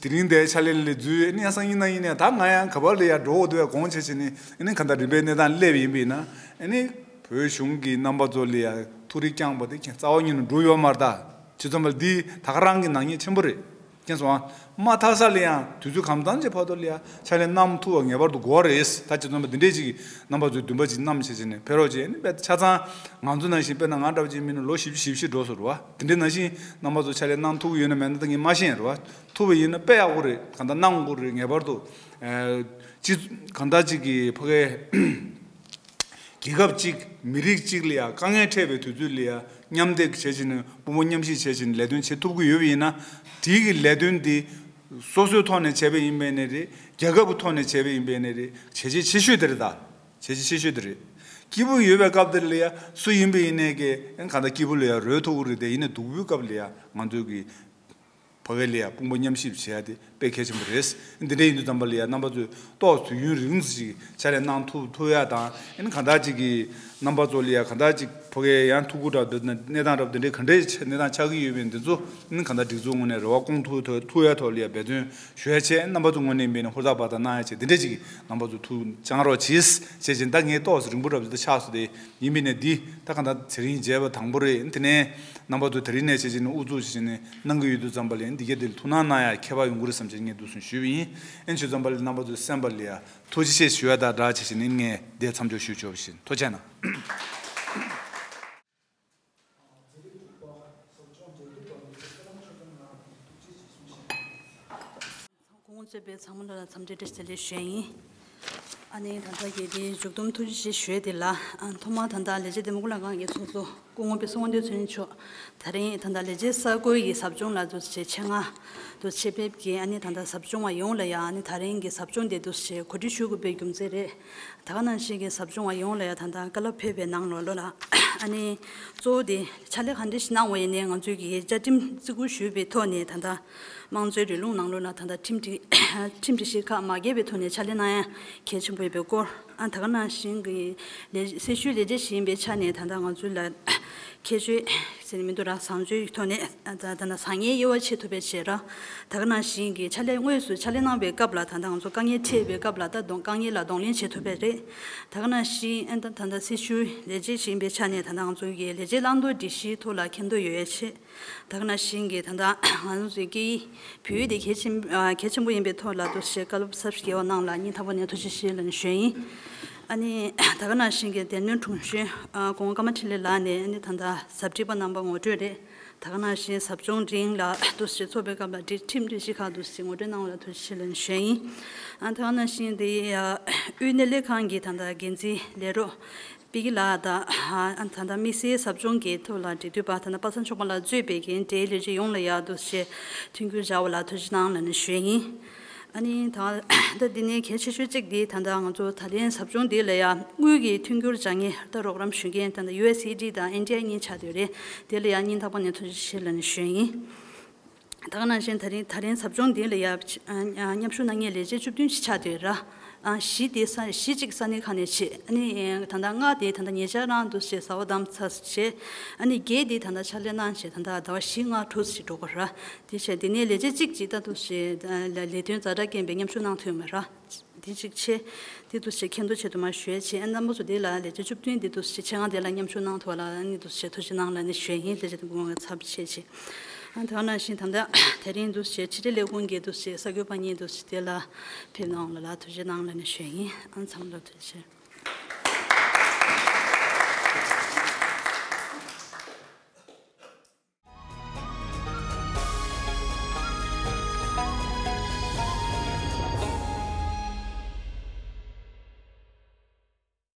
དེ་རིང་དེ་ཕྱག་ལས་ལས་འཛུལ་ཨ་ནི་ཡང་སང་ཉིན་གནངས་ཉིན་ནས་ད་ང་ཡང་ག་པར་ལ་ཡ་འགྲོ་འོ་འདུག་བས་དགོངས་བྱས་བྱས་ནས་ཨ་ནི་གང་ལྟར་རིམ་པས་གནས་སྟངས་སླེབས་ཡིན་པས་ན་ཨ་ནི་བོད་གཞུང་གི་རྣམ་པ་ཚོ་ལ་ཡ་ཐུགས་རེ་བསྐྱངས་པ་དེ་ཁྱེད་རྩ་བ་ཉིད་ནས་འགྲུབ་ཡོད་མ་རེད་ད། བྱས་ཙང་པ་འདི་ད་ག་རང་གི་ནག་ཉེས་ཆེན་པོ་རེད། མཁྱེན་སོང་ཨ། མ་མཐའ་ས་ལ་ཡང་དུས་ཚོད་གང་འཚམ་གྱི་བར་དུ་ལ་ཡང་ཕྱག་ལས་གནང་ཐུབ་པ་ངེས་པར་དུ་དགོས་པ་རེད། ད་ཅི་ཙམ་པ་འདི་འདྲས་ཅིག་རྣམ་པ་ཚོས་འདུན་པ་ཅིག་བསྣམས་བྱས་བྱས་ནས་ཕེབས་རོགས་བྱས་ནས་དཔེ་ཆ་ཚང་ང་ཚོ་ནང་བཞིན་དཔེར་ན་ང་འདྲ་བ་ཅིག་མིན་ན་ལོ་བཞི་བཅུ་ཞེ་བཞི་འགྲོ་སོང་རེད་བ། འདི་འདྲས་ནང་བཞིན་རྣམ་པ་ཚོ་ཕྱག་ལས་གནང་ཐུབ་ཀྱི་ཡོད་ན་མེད་ན་ད་ངས་མ་ཤེས་རེད་བ། ཐུབ་པ་ཡིན་ན་དཔེ་ཡག་པོ་རེད། གང་ལྟར་གནང་དགོས་རེད། ངེས་པར་དུ་ཨ་ཅི་གང་ལྟར་ཅིག་གི་ཕ་གའི་རྒྱལ་ཁབ་གཅིག་མི་རིགས་གཅིག་ལ་ཡང་དཀའ་ངལ་འཕྲད་པའི་དུས་ཚོད་ལ་ཡང་མཉམ་འདེགས་བྱེད་བཞིན་དཔུང་པ་མཉམ་གཤིབ་བྱེད་བཞིན་ལས་དོན་བྱེད་ཐུབ་ཀྱི་ཡོད་པ་ཡིན་ན། དེའི་གི་ལས་དོན་འདི་སོ་སོའི་ཐོག་ནས་བྱས་པ་ཡིན་པས་ནས་རེད། རྒྱལ་ཁབ་ཀྱི་ཐོག་ནས་བྱས་པ་ཡིན་པས་ནས་རེད། བྱས་རྗེས་ཆེ་ཤོས་དེ་རེད་ད། བྱས་རྗེས་ཆེ་ཤོས་དེ་རེད། སྐྱིད་པོ་ཡོད་པའི་སྐབས་དེར་ལ་ཡ་སུ་ཡིན་པ་ཡིན་ནའི་གི་ཨ་ནི་གང་ལྟར་སྐྱིད་པོ་ལ་ཡ་རོལ་ཐུབ་ཀྱི་རེད་དེ། ཡིན་ནའི་སྡུག་པོའི་སྐབས་ལ་ཡ་ང་ཚོའི་གི་ཕ་གི་ལ་ཡ་དཔུང་པ་མཉམ་གཤིབ་བྱེད་ཡ་དེ་དཔེ་གལ་ཆེན་པོ་རེད། འདི་འདྲ་ཡིན་དུས་ཙམ་པ་ལ་ཡ་རྣམ་པ་ཚོས་ཏོག་དུས་ཡུན་རིང་ཙམ་ཞིག་ཕྱག་ལས་གནང་ཐུབ་ཐུབ་ཡ་དང་། ཨ་ནི་གང་ལྟར་ཅིག་གི་རྣམ་པ་ཚོ་ལ་ཡ་གང་ལྟར་ཅིག་ཕ་གི་ཡང་ཐུགས་ཁུར་འདྲ་འདི་གནས་སྟངས་འདྲ་འདི་འདྲའི་ག་འདྲའི་གནས་སྟངས་ཆགས་ཀྱི་ཡོད་པའི་འདི་ཚོ་ཨ་ནི་གང་ལྟར་སྒྲིག་འཛུགས་ངོས་ནས་རེ་བ་སྐོང་ཐུབ་ཐུབ་ཐུབ་ཡ་ཐོག་ལ་ཡ་འབད་བརྩོན་ཞུ་ཡ་བྱས། རྣམ་པ་ཚོ་ངོས་ནས་ཡིན་པ་ཡིན་ན་ཧུར་ཐག་འབད་ཐག་གནང་ཡ་བྱས། འདི་འདྲ་ཅིག་གི་རྣམ་པ་ཚོ་ཐུགས་བཅངས་རོགས་གྱིས་ཞེས་བྱས། ད་ངས་ཏོག་ཙམ་རིང་པོ་འདྲ་པོ་ཞིག་ད་ཆགས་སོང་སྟེ། ཡིན་པ་ཡིན་ན་འདི་ད་གང་ལྟར་དེ་རིང་མཇལ་བ་དང་པོ་རེད། དེ་ནས་རྣམ་པ་ཚོ་དེ་རིང་ནས་བྱས་བྱས་ནས་ཨུ་ཚུགས་བྱས་བྱས་ནས་གནང་གི་ཡོད་དུས་ཙམ་པ་ལ་འདི་ག་དེ་ལ་ཐུགས་སྣང་གནང་ཡ་ཁྱད་པར་ཡོང་གི་རེད་བསམ་བྱས་ངས་འདུག་སེ་ཞུས་པ་ཡིན། ཨེ་བྱས་ཙམ་པ་ལ་རྣམ་པ་ཚོ་གསན་པ་ལ་ཡ་ཐུགས་རྗེ་ཆེ་ཞུ་ཡ་དང་སྦྲགས་བྱས་བྱས་ནས་ངས་འདིར་མཚམས་འཇོག་ཞུ་ཆོག་པ་ཞིག་ཐུགས་རྗེ་གནང་། སྐུ་ངོ་གཙོས་པའི་ཚང་མ་ལ་འཚམས་འདྲི་བཀྲ་ཤིས་བདེ་ལེགས་ཞུ་ཡ་ཡིན། ཨ་ནི་ད་ལྟ་གི་དེ་མཇུག་བསྡོམས་ཐུགས་རྗེ་ཆེ་ཞུ་ཡ་དེ་ལ། ཨ་ཐོག་མར་ད་ལྟ་ལས་བྱེད་འདེམས་བསྐོ་ལྷན་ཁང་གི་ཚོགས་གཙོ་སྐུ་ངོ་དཔལ་བཟང་དབང་འདུས་ཚེ་རིང་མཆོག་ད་རིང་ད་ལྟ་ལས་བྱེད་གསར་བསྐོའི་གི་ཟབ་སྦྱོང་ལ་འདུག་སེ་ཆེད་མངགས་འདུག་སེ་ཆེད་ཕེབས་ཀྱིས། ཨ་ནི་ད་ལྟ་ཟབ་སྦྱོང་བ་ཡོངས་ལ་ཡ་ཨ་ནི་ད་རིང་གི་ཟབ་སྦྱོང་དེ་འདུག་སེ་གོ་སྒྲིག་ཞུ་དགོས་པའི་རྒྱུ་མཚན་རེད། ད་ག་ནང་བཞིན་གྱི་ཟབ་སྦྱོང་བ་ཡོངས་ལ་ཡ་ད་ལྟ་བཀའ་སློབ་ཕེབས་པའི་ནང་ལོགས་ལ། ཨ་ནི་གཙོ་བོ་དེ་ཕྱག་ལས་ག་འདྲ་ཞིག་གནང་བ་ཡིན་ནའི་ང་ཚོའི་གི་བཅའ་ཁྲིམས་བརྩི་བཀུར་ཞུས་པའི་ཐོག་ནས་ད་ལྟ་དམངས་གཙོའི་རིང་ལུགས་ནང་ལོགས་ལ་ད་ལྟ་ཁྲིམས་སྒྲིག་ཁྲིམས་སྒྲིག་གཞི་ཁག་མ་འགལ་བའི་ཐོག་ནས་ཕྱག་ལས་གནང་ཡ་གལ་ཆེན་པོ་ཡིན་པའི་སྐོར། ཨ་ད་ག་ནང་བཞིན་གྱི་ལས་སྲི་ཞུའི་ལས་བྱེད་ཞིག་ཡིན་པའི་ཆ་ནས་ད་ལྟ་ང་ཚོ་ལ་ཁྱད་ཆོས་ཟེར་ནས་མི་འདུག་ར། བཟང་སྤྱོད་ཀྱི་ཐོག་ནས་ད་ད་ལྟ་བཟང་ངན་དབྱེ་བ་ཕྱེ་ཐུབ་པའི་ཆེད་ར། ད་ག་ནང་བཞིན་གྱི་ཕྱག་ལས་དངོས་སུ་ཕྱག་ལས་གནང་བའི་སྐབས་ལ་ད་ལྟ་ང་ཚོ་དཀའ་ངལ་འཕྲད་པའི་སྐབས་ལ་ད་གདོང་དཀའ་ངལ་ལ་གདོང་ལེན་བྱེད་ཐུབ་པ་རེད། ད་ག་ནང་བཞིན་ཨ་ད་ད་ལྟ་སྲི་ཞུའི་ལས་བྱེད་ཞིག་ཡིན་པའི་ཆ་ནས་ད་ལྟ་ང་ཚོ་གི་ལས་བྱེད་བླང་དོར་སྒྲིག་གཞིའི་ཐོག་ལ་མཁྱེན་རྟོགས་ཡོད་ཡ་ཆེ། ད་ག་ནང་བཞིན་གྱི་ད་ལྟ་ང་ཚོ་ཚོའི་སྐད་ཡིག་བོད་ཡིག་དེ་གལ་ཆེན་ཨ་གལ་ཆེན་པོ་ཡིན་པའི་ཐོག་ལ་འདུག་སེ་བཀའ་སློབ་ཟབ་རྒྱས་པ་གནང་ལ་སྙིང་ཐག་པ་ནས་ཐུགས་རྗེ་ཆེ་ལབ་ནས་ཞུ་ཡ་ཡིན། ཨ་ནི་ད་ག་ནང་བཞིན་གྱི་སྡེ་སྣོད་དྲུང་གཞོན་ཨ་སྐུ་ངོ་ཀརྨ་འཕྲིན་ལས་ལགས་ནས་ཨ་ནི་ད་ལྟ་ཟབ་སྒྲིག་པ་རྣམ་པ་ངོ་སྤྲོད་རེད། ད་ག་ནང་བཞིན་ཟབ་སྦྱོང་རིང་ལ་འདུག་སེ་ཚོགས་པའི་སྐབས་ལ་སྒྲིག་ཁྲིམས་སྒྲིག་གཞི་ཁག་འདུག་སེ་ངོ་སྤྲོད་གནང་བ་ལ་ཐུགས་རྗེ་ཆེ་ལབ་ནས་ཞུ་ཡ་ཡིན། ཨ་ད་ག་ནང་བཞིན་དེ་ཨ་དབུས་སྣེ་ལེན་ཁང་གི་ད་ལྟ་འགན་འཛིན་ལས་རོགས་པི་ཀི་ལགས་དང་། ཨ་ད་ལྟ་དམིགས་བསལ་ཟབ་སྦྱོང་གི་ཐོག་ལ་འབྲེལ་མཐུད་པ་ད་ལྟ་པ་སངས་ཆོས་འཕེལ་ལགས་གཙོས་པའི་འགན་འབྲེལ་ལས་བྱེད་ཡོངས་ལ་ཡ་འདུག་སེ་མཐུན་འགྱུར་བྱ་བ་ལ་ཐུགས་རྗེ་གནང་ལབ་ནས་ཞུ་ཡ་ཡིན། ཨ་ནི་ད་ད་འདི་ནས་གལ་ཆེ་ཤོས་གཅིག་འདི་ད་ལྟ་ང་ཚོ་ད་ལན་ཟབ་སྦྱོང་འདི་ལ་ཡ་དངུལ་གྱི་མཐུན་འགྱུར་སྦྱང་མཁན་ད་རོགས་རམ་ཞུ་མཁན་ད་ལྟ་ཡུ་ཨེས་ཨེ་ཌི་དང་ཨེན་ཌི་ཨའི་གཉིས་ཆགས་བསྡད་རེད། དེ་ལ་ཡ་སྙིང་ཐག་པ་ནས་ཐུགས་རྗེ་ཆེ་ལབ་ནས་ཞུ་ཡ་ཡིན། ད་ག་ནང་བཞིན་ད་རིང་ད་རིང་ཟབ་སྦྱོང་འདི་ལ་ཡ་ཨ་མཉམ་ཞུགས་གནང་མཁན་ལས་བྱེད་བཅུ་བདུན་ཞིག་ཆགས་བསྡད་ར། ཨ་བཞི་དེ་ས་བཞི་གཅིག་ས་གནས་ཁག་ནས་བྱེད། ཨ་ནི་ད་ལྟ་ལྔ་དེ་ད་ལྟ་ཉེ་ཆར་རང་འདུག་སེ་ཟ་བ་དམ་ཚགས་བྱེད། ཨ་ནི་བརྒྱད་དེ་ད་ལྟ་ཕྱག་ལས་གནང་བྱས་ད་ལྟ་ཟླ་བ་བཞི་ལྔ་དྲུག་ཞིག་འགྲོ་གི་ར། དེ་བྱས་དེ་ནས་ལས་བྱེད་གཅིག་ཅིག་ད་འདུག་སེ་ལས་དོན་ཛ་དྲག་རྐྱེན་པས་མཉམ་ཞུགས་གནང་ཐུབ་མེད་ར། དེ་གཅིག་བྱས། དེ་འདུག་སེ་མཁྱེན་རྟོགས་ཆེད་དུ་མ་ཞུ་ཡ་བྱས། ཨ་རྣམ་པ་ཚོ་དེ་ལ་ལས་བྱེད་བཅུ་བདུན་དེ་འདུག་སེ་ཆེད་མངགས་དེ་ལ་མཉམ་ཞུགས་གནང་ཐུབ་པ་ལ་ཨ་ནི་འདུག་སེ་ཐུགས་རྗེ་གནང་ལབ་ནས་ཞུ་ཡ་ཡིན། ལས་བྱེད་དེ་སྐུ་ངོ་ཚབ་བྱས་བྱས། ཨ་དེ་ག་ནང་བཞིན་ད་ལྟ་དེ་རིང་འདུག་སེ་ཕྱི་དྲིལ་ལས་ཁུངས་ཀྱི་འདུག་སེ་གསར་འགོད་པ་གཉིས་འདུག་སེ་དེ་ལ་ཕེབས་གནང་བ་ལ་ཐུགས་རྗེ་གནང་ལབ་ནས་ཞུ་ཡ་ཡིན། ཨ་ཚང་མ་ལ་ཐུགས་རྗེ་ཆེ།